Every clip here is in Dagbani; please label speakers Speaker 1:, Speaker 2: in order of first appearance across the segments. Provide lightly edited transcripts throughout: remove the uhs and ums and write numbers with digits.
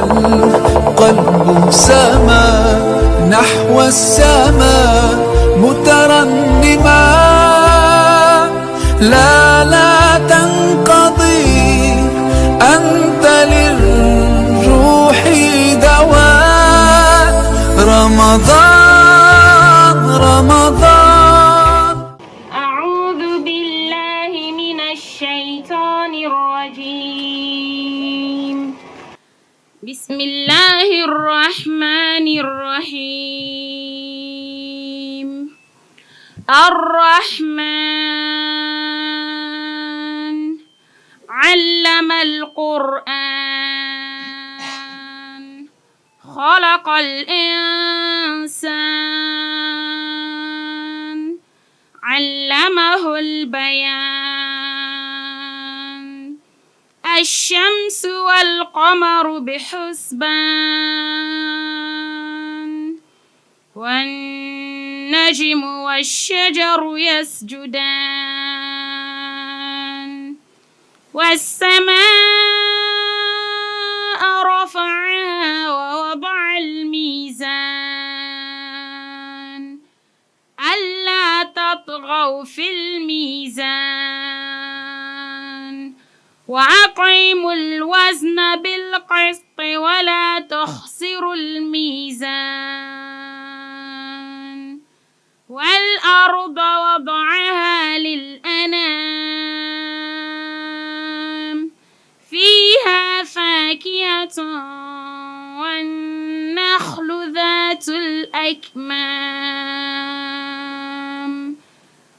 Speaker 1: والقلب سما نحو السماء مترنما. لا لا تنقضي، أنت للروح دواء. رمضان رمضان.
Speaker 2: أعوذ بالله من الشيطان الرجيم. بسم الله الرحمن الرحيم. الرحمن علم القرآن، خلق الإنسان، علمه البيان. الشمس والقمر بحسبان، والنجم والشجر يسجدان، والسماء رفعها ووضع الميزان، ألا تطغوا في الميزان، وأقيموا الوزن بالقسط ولا تخسروا الميزان، والأرض وضعها للأنام، فيها فاكهة والنخل ذات الأكمام،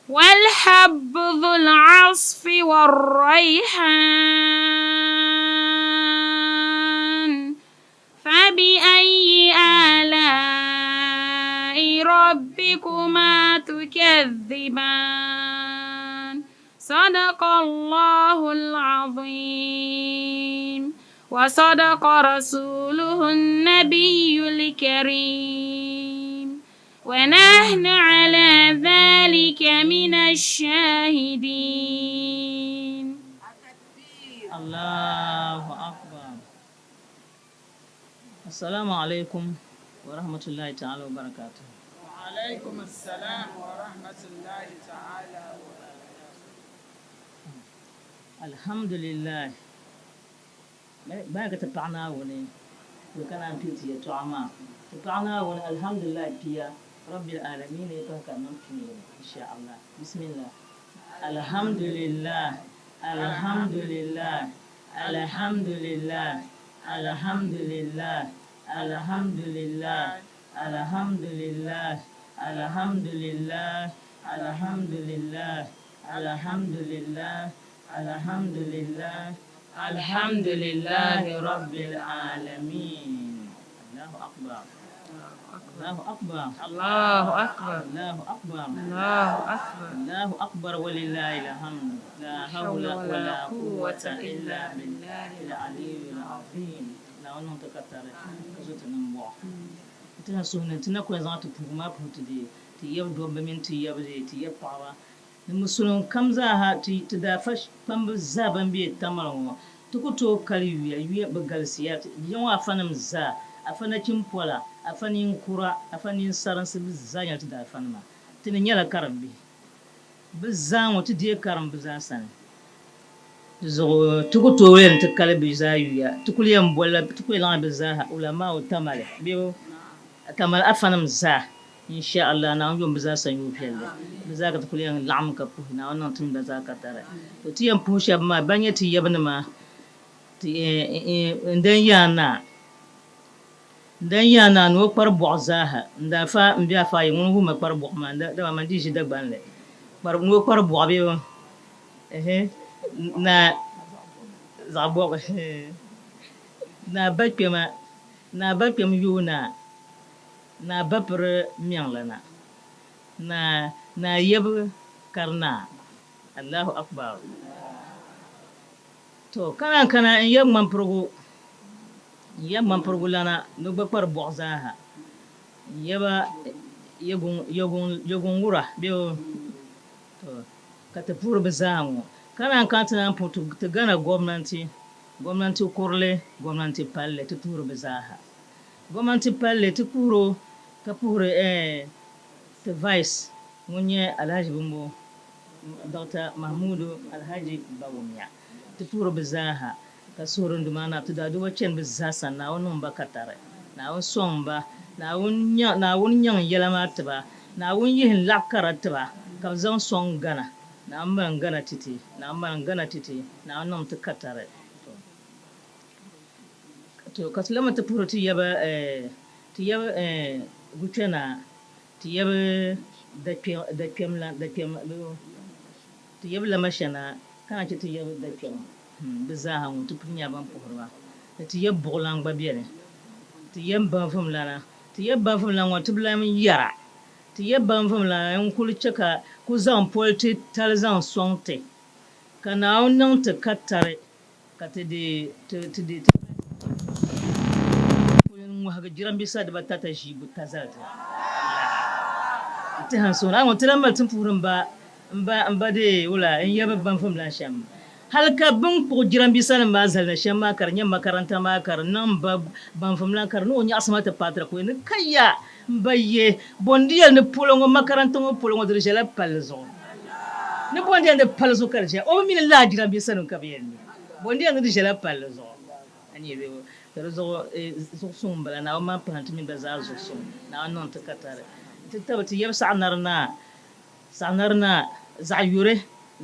Speaker 2: والحب ذو العصف والريحان، فبأي آلاء ربكما تكذبان؟ صدق الله العظيم وصدق رسوله النبي الكريم، ونحن على ذلك من الشاهدين.
Speaker 3: الله أكبر. السلام عليكم ورحمة الله تعالى وبركاته.
Speaker 4: وعليكم السلام ورحمة الله تعالى وبركاته.
Speaker 3: Alhamdulillah. Bayan ka ti paɣa Naawuni ni ka naan pili ti yɛtɔɣa maa. Ti paɣa Naawuni alhamdulillah pia Rabbil Aalamiina yi pahi ka di niŋ pia insha Allah. Bismillah. Alhamdulillah, alhamdulillah, alhamdulillah, alhamdulillah, alhamdulillah, alhamdulillah, alhamdulillah, alhamdulillah, alhamdulillah, alhamdulillah, alhamdulillahi rabbil aalamiin. Allahu akbar. Allahu akbar.
Speaker 2: Allahu akbar.
Speaker 3: Allahu akbar.
Speaker 2: Allahu akbar.
Speaker 3: Allahu akbar walillahi alhamd. La hawla wala quwwata illa billahi al-aliyyil azim. Naawuni niŋ ti katari ka zo ti niŋ bɔɣu. Ti na suhu ni ti na kuli zaŋ ti puhigu maa puhi ti deei ti yab dobba mini ti yab deei ti yab paɣaba ni musulim kam zaaha ti ti daafa kpamba zaa ban be Tamale ŋɔ. Ti ku tooi kali yuya, yuya bi galisiya. Bia ŋɔ afanim zaa, afa nachimpola, afa ninkura, afa ninsarinsi bɛ zaa nyɛla ti daafanima. Ti ni nyɛla karimbihi. Bɛ zaa ŋɔ ti deei karim bɛ zaa sani. Di zuɣu ti ku tooi yɛli ni ti kali bɛ zaa yuya. Ti kuli yɛn bolila, ti kuli yɛn laɣim bɛ zaa ha Ulamau Tamale bee Tamale afanim zaa. Insha Allah Naawuni yom bɛ zaa sanyoo viɛlli. Bɛ zaa ka ti kuli yɛn laɣim ka puhi Naawuni niŋ ti mi ba zaa katari. To ti yɛn puhi shɛba maa ban nyɛ ti yabinima ti n dan yaa naa n dan yaa naa ni o kpari bɔɣu zaaha n daa fa m be afa ayi ŋuni wuhi ma kpari bɔɣu maa dama man dii ʒi Dagbanli kpari ni o kpari bɔɣu bee ehe naa zaɣ bɔbu naa ba kpɛma naa ba kpɛm yooi naa. Naa Bapiri Miɛŋlana, Naa Naa Yɛbu Karinaa, Allahu Akbar. To ka naan kana n yɛb ŋmampirigu, n yɛb ŋmampirigu lana ni o gba kpari bɔɣu zaaha, n yɛba Yɛguŋ wura bee o, to ka ti puhiri bɛ zaa ŋɔ. Ka naan kana ti naan puhi ti Ghana gomnanti Gomnanti kurili, gomnanti palli, ti puhiri bɛ zaaha. Gomnanti palli, ti puhiri o ka puhiri eh ti Vice ŋun nyɛ Alhaji Bimbo, Doctor Mahmudu Alhaji Bawumia. Ti puhiri bɛ zaaha ka suhiri n Duuma Naa ti daaduba chani bɛ zaa sani, Naawuni niŋ ba katari, Naawuni sɔŋ ba, Naawuni Naawuni nyaŋ yɛla maa ti ba, Naawuni yihi n laɣ kara ti ba ka bɛ zaŋ sɔŋ Ghana. Naawuni mali n Ghana ti ti, Naawuni mali n Ghana ti ti, Naawuni niŋm ti katari. To, ka ti lahi mi ti puhiri ti yaba, eh, ti yaba, eh, Guchɛnaa, ti yaba Dakpɛm, Dakpɛmlan, Dakpɛm, ti yaba Lamashɛnaa, ka naan chɛ ti yaba Dakpɛm. Hmm, bɛ zaaha ŋɔ ti pun nyɛla ban puhiri ba. Ni ti yaba Buɣulan gba beni, ti yaba Banvumlana, ti yaba Banvumlana ŋɔ ti bi lahi yɛra. Ti yaba Banvumlana n-kuli chɛ ka ku zaŋ poli ti tali zaŋ sɔŋ ti, ka Naawuni niŋ ti katari. Ka ti di ti ti di ti kuli ŋɔhigi jirambisa dibatata ʒii buta zali ti n-ti han suhuri. A ŋɔ ti lahi mali ti ni puhiri m ba m ba m ba dee wula n yaba banvum lan shɛm. Hali ka bɛ ni kpuɣi jirambiisanima maa zali na shɛm maa ka di nyɛ makaranta maa ka di niŋ m ba banvum lan ka di niŋ o nyaɣisi maa ti paatira ka o yɛli ni kaya M ba ye, bɔ n-di yɛli ni polo ŋɔ makaranta ŋɔ polo ŋɔ di di ʒɛla palli zuɣu? Ni bɔ n-di yɛli ni palli zuɣu ka di ʒɛya? O bi mi ni lala jirambiisanima ka bɛ yɛn me. Bɔ n-di yɛli ni di ʒɛla palli zuɣu? A ni yɛli ka di zuɣu zuɣu suŋ m-bala, Naawuni maa pahi nti mini ba zaa zuɣu suŋ. Naawuni niŋ ti katari. Nti tabi ti yab Saɣinari Naa, Saɣinari Naa, Zaɣiyuri,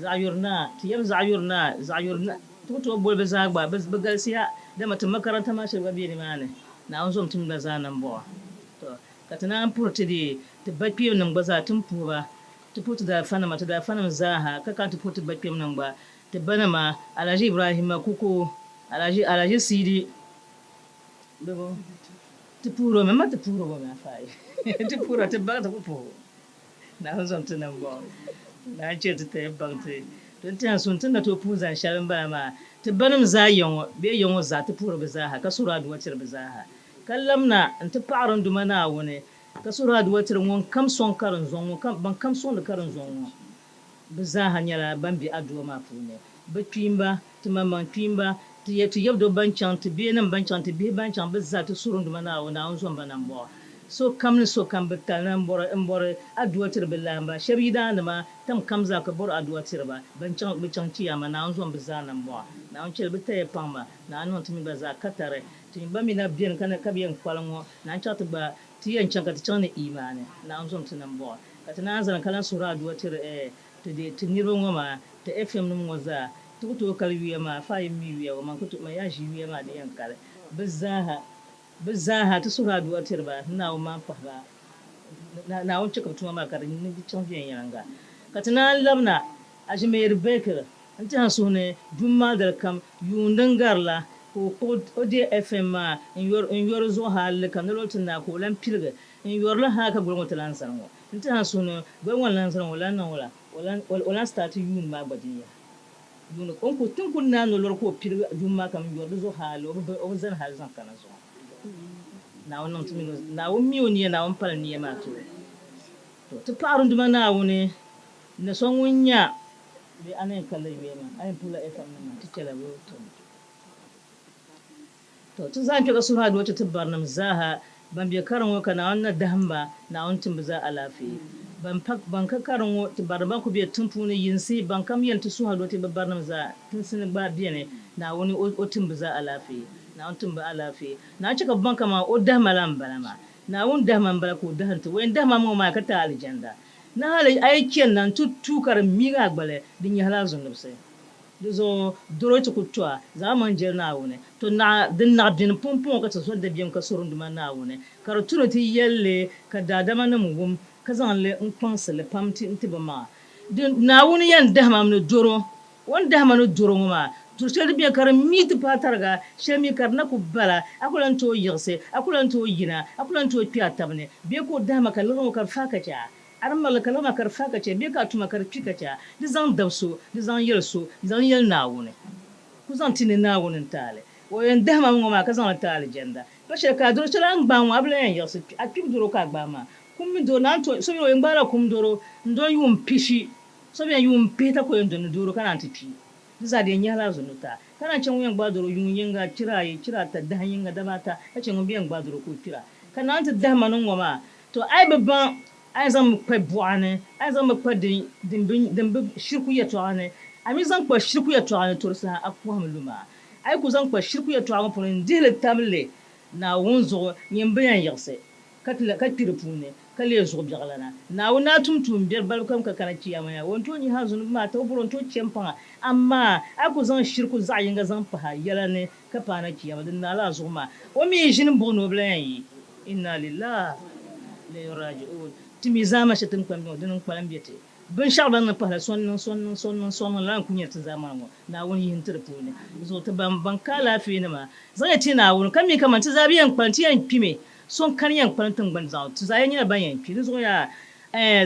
Speaker 3: Zaɣiyuri Naa, ti yab Zaɣiyuri Naa, Zaɣiyuri Naa. Ti ku tooi boli bɛ zaa gba, bɛ galisiya, dama ti makaranta maa shɛli gba be nimaani. Naawuni zom ti mi gba zaa nambɔɣu. Tɔ! Ka ti naan puhiri ti di ti ba kpeemnim gba zaa, ti ni puhi ba. Ti puhi ti daafanima, ti daafanim zaa ha, ka kana ti puhi ti ba kpeemnim gba, ti banima, Alhaji Ibrahima Kuku, Alhaji, Alhaji Sidi, bɛ bo? Ti puhiri o mi, ma ti puhiri o mi afaayi. Ti puhiri o, ti baŋ ti ku puhi o. Naawuni zom ti nambɔɣu. Naan chɛ ti taya baŋ ti. To n tɛha sun ti ni na tooi puhi zani shɛli m-bala maa, ti banim zaa ya ŋɔ bee ya ŋɔ zaa ti puhiri bɛ zaa ha, ka suhiri aduwa tiri bɛ zaa ha, ka lamna nti paɣiri n Duuma Naawuni, ka suhiri aduwa tiri ŋun kam sɔŋ karinzɔŋ ŋɔ, ban kam sɔŋdi karinzɔŋ ŋɔ, bɛ zaa ha nyɛla ban be aduwa maa puuni. Bɛ kpiimba, ti maŋmaŋ kpiimba, ti ya, ti yabidɔbba ban chaŋ, ti beenima ban chaŋ, ti bihi ban chaŋ, bɛ zaa ti suhiri n Duuma Naawuni, Naawuni zom ba nambɔɣu. Sokam ni sokam bi tali na m-bɔri aduwa tiri bɛ laamba. Shɛba yidaanima tam kam zaa ka bɔri aduwa tiri ba. Ban chaŋ, bɛ chaŋ Chiyaama, Naawuni zom bɛ zaa nambɔɣu. Naawuni chɛli bɛ taya paŋ ba. Naawuni niŋ ti mi gba zaa katari. Ti mi gba mi na beni ka ka bɛ yɛn kpalim ŋɔ. Naawuni chaɣ ti gba ti yɛn chaŋ ka ti chaŋ ni iimaani. Naawuni zom ti nambɔɣu. Ka ti naan zani ka lan suhiri aduwa tiri eh ti di ti niriba ŋɔ maa, ti FM nim ŋɔ zaa. Ti ku tooi kali yuya maa, fa yi mi yuya ŋɔ, man ku tooi, man yaa ʒi yuya maa di yɛn kali. Bɛ zaaha. Bɛ zaa ha, ti suhiri aduwa tiri ba ni Naawuni maan pahi ba, Naawuni chɛ ka bɛ tuma maa ka di chaŋ viɛnyɛliŋga. Ka ti naan labina Ajmeer Bekir n-ti ha suhu ni dum maa dali kam yuun din gari la, ka o kpuɣi o deei FM maa n-yɔri zuɣu hali ka noli o ti naai ka o lan piligi n-yɔri li hali ka goli ŋɔ ti lan zani ŋɔ. N-ti ha suhu ni goli ŋɔ n-lan zani ŋɔ o lan niŋ wula? O lan start yuun maa gba din yaha. Yuuni o ni ku ti ni kuli naai nolɔri ka o piligi yuŋ maa kam n-yɔri di zuɣu hali o bi zani hali zaŋ kana zuɣu. Naawuni niŋ ti mini o Naawuni mi o nia, Naawuni pali nia maa ti o. To, ti paɣiri n Duuma Naawuni ni so ŋun nya bee a na yɛn kalila yuya maa, a yɛn puhila FM nima ti chɛla bɛ tom. To, ti zaa n-kpe ka suhi aduwa ti ti barinim zaaha ban be kariŋ ŋɔ ka Naawuni na dahim ba, Naawuni tim bɛ zaa alaafee. Ban pa ban ka kariŋ ŋɔ, ti barinim ban kuli be tiŋ puuni yinsi, ban kam yɛn ti suhi aduwa ti bɛ barinim zaa tinsi ni gba beni, Naawuni o tim bɛ zaa alaafee. Naawuni tim bɛ alaafee. Naawuni chɛ ka bɛ baŋ kaman o dahima la m-bala maa. Naawuni dahima m-bala ka o dahim ti. O yɛn dahima mi ŋɔ maa ka ti alijanda. Ni hali a yi chani na nti tuui ka di miig a gbali, di nyɛhila a zunubisi. Di zuɣu doro ti ku to a, zaŋ amaŋ jɛli Naawuni. To naɣ din naɣ beni pumpɔŋɔ ka ti zɔri dabiɛm ka suhiri Duuma Naawuni, ka di tu ni ti yɛli li ka daadamanim wum, ka zaŋ li n-kpaŋsi li pam nti bɛ maŋa. Di Naawuni yɛn dahim a mi ni doro, o ni dahim a ni doro ŋɔ maa, duri shɛli di beni ka di mi ti paai tariga, shɛli mi ka di na ku bala, a ku lan tooi yiɣisi, a ku lan tooi yina, a ku lan tooi kpe a tab ni, bee ka o dahim a ka liɣiri ŋɔ ka di faai ka chɛ a. A di mali ka lama ka di fa ka chɛ bee ka a tuma ka di kpi ka chɛ a, di zaŋ dab so, di zaŋ yɛli so, di zaŋ yɛli Naawuni. Ku zaŋ ti ni Naawuni n-taali. O yɛn dahim a mi ŋɔ maa ka zaŋ li ti alijanda. Pa shɛli ka a doro shɛli a ni gbaai ŋɔ, a bi lan yɛn yiɣisi kpi. A kpibu doro ka a gbaai maa. Kum mi doro, naan to, so mi o yɛn gbaai la kum doro n-dɔni yuun pishi, so mi yɛn yuun pihita ka o yɛn dɔni doro ka naan ti kpi. Di zaa di yɛn nyɛhila a zunuta. Ka naan chɛ ŋun yɛn gbaai doro yuun yiŋga, chira ayi, chira ata, dahin yiŋga, daba ata, ka chɛ ŋun bi yɛn gbaai doro ka o kpira. Ka naan ti dahi ma ni ŋ-ŋɔ maa, tɔ a yi bi baŋ, a yɛn zaŋmi kpa buɣa ni, a yɛn zaŋmi kpa din bi shiriku yɛtɔɣa ni, a mi zaŋ kpa shiriku yɛtɔɣa ni, tɔ di saha a kɔhimi lu maa. A yi ku zaŋ kpa shiriku yɛtɔɣa ŋɔ puuni n-dihi li tam li Naawuni zuɣu, nyin bi yɛn yiɣisi ka kpi di puuni, ka leei zuɣubiɛɣilana. Naawuni daa tum tuumbiɛri balibu kam ka kana Chiyaama yaa. O ni tooi nyihi a zunubi maa ti o bɔri o ni tooi chɛ m-paŋ a, amaa a yi ku zaŋ shiriku zaɣ yiŋga zaŋ pahi a yɛla ni ka paana Chiyaama, din naai la a zuɣu maa. O mi yi ʒini m-buɣi ni o bi lan yɛn yi. Inna lillahi wa inna ilayhi raji'un. Ti mi zaa mashi tiŋkpani ŋɔ, dini n-kpalim be ti. Binshɛɣu din ni pahila so n-niŋ so n-niŋ so n-niŋ so n-niŋ lala n-ku nyɛ ti zaamani ŋɔ. Naawuni yihi n-ti di puuni. Di zuɣu ti ban ka alaafeenima zaŋ ya ti Naawuni, ka mi kaman ti zaa bi yɛn kpalim, ti yɛn kpimi. So n-kani yɛn kpalim tiŋgbani zaŋ, ti zaa yɛn nyɛla ban yɛn kpi. Di zuɣu yaa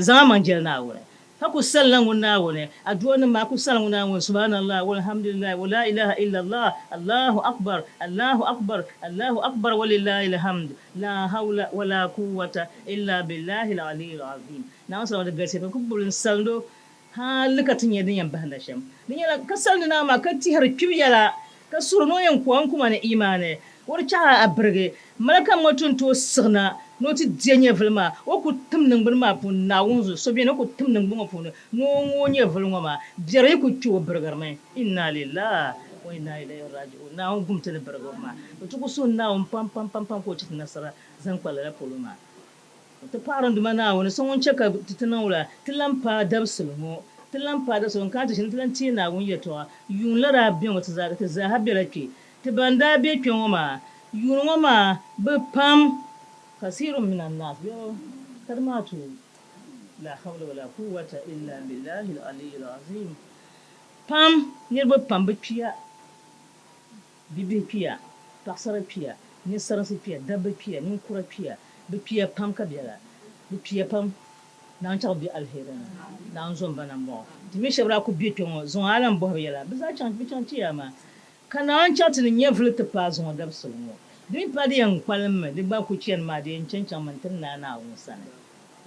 Speaker 3: zaŋ a maŋ jɛli Naawuni, ka ku salila ŋun Naawuni. Aduanim maa, ku sali ŋun Naawuni, Subhanallah, walhamdulillah, wa la ilaha illallah, Allahu akbar, Allahu akbar, Allahu akbar, walillahil hamd, la hawla wa la quwwata illa billahil aliyyil azim. Naawuni salima di galisiya pam ka gbubi li n-salindi o hali ka ti nya din yɛn bahinda shɛm. Di nyɛla ka salindi naa maa ka tihiri kpibu yɛla ka suhiri ni o yɛn ku a n-ku ma ni imaani. O di chaɣ a birigi. Malaka ŋɔ ti ni tooi siɣina ni o ti di a nyɛvili maa, o ku tim niŋgbuni maa puuni Naawuni zuɣu. So beni o ku tim niŋgbuni ŋɔ puuni ni o ŋooi nyɛvili ŋɔ maa. Biɛri yi ku kpi o birigirimi. Inna lillahi wa inna ilayhi raji'un. Naawuni gum ti ni birigibu maa. Bɛ ti ku suhi Naawuni pam pam pam pam ka o chɛ ti nasara zaŋ kpa lala polo maa. Ti paɣiri n Duuma Naawuni so ŋun chɛ ka ti ti niŋ wula? Ti lan paai dabisili ŋɔ. Ti lan paai dabisili ŋɔ n-kana ti ʒini ti lan teei Naawuni yɛtɔɣa. Yuun la daa be ŋɔ ti zaa, ti zaaha bela kpe. Ti ban daa be kpe ŋɔ maa, yuuni ŋɔ maa bɛ pam, Kasiirun mina n-naas bɛ ka di maa tooi. La hawla wala quwwata illa billahil aliyyil aziim. Pam, niriba pam bɛ kpiya. Bibihi kpiya, paɣisara kpiya, ninsarinsi kpiya, dabba kpiya, ninkura kpiya, bɛ kpiya pam ka bela. Bɛ kpiya pam. Naawuni chaɣ bɛ aliheri ni. Naawuni zom ba nambɔɣu. Ti mi shɛba daa kul be kpe ŋɔ zuŋɔ a lan bɔhi bɛ yɛla. Bɛ zaa chaŋ, bɛ chaŋ Chiyaama. Ka Naawuni chaɣ ti ni nyɛvili ti paai zuŋɔ dabisili ŋɔ. Di mi paai di yɛn kpalimmi, di gba kul chani maa, di yɛn chaŋ chaŋmi nti naai Naawuni sani.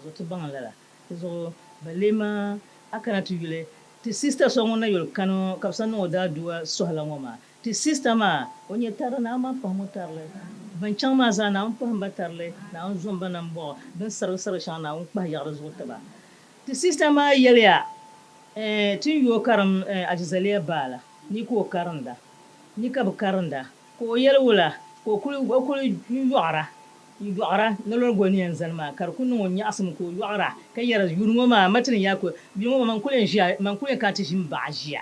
Speaker 3: Zuɣu ti baŋ lala. Di zuɣu balee maa a kana ti yuli ti sista so ŋun na yuli kani ka bɛ sa niŋ o daadua sɔhila ŋɔ maa. Ti sista maa, o nyɛ tarili, Naawuni maa pahim o tarili. Ban chaŋ maa zaa, Naawuni pahim ba tarili, Naawuni zom ba nambɔɣu, bɛ ni sarigi sarigi shɛŋa, Naawuni kpahi yaɣi di zuɣu ti ba. Ti sista maa yɛliya, Ɛɛn, ti ni yu o karim ɛɛn Ajizaliya baa la, ni ka o karinda, ni ka bɛ karinda. Ka o yɛli wula? Ka o kuli o kuli yɔɣira, n-yɔɣira ni lɔri goli ni yɛn zani maa, ka di kuli niŋ o nyaɣisim ka o yɔɣira ka yɛra, Yuuni ŋɔ maa, ma ti ni yaa ka yuuni ŋɔ maa, man kuli yɛn ʒiya, man kuli yɛn kana ti ʒi m-baɣa ʒiya.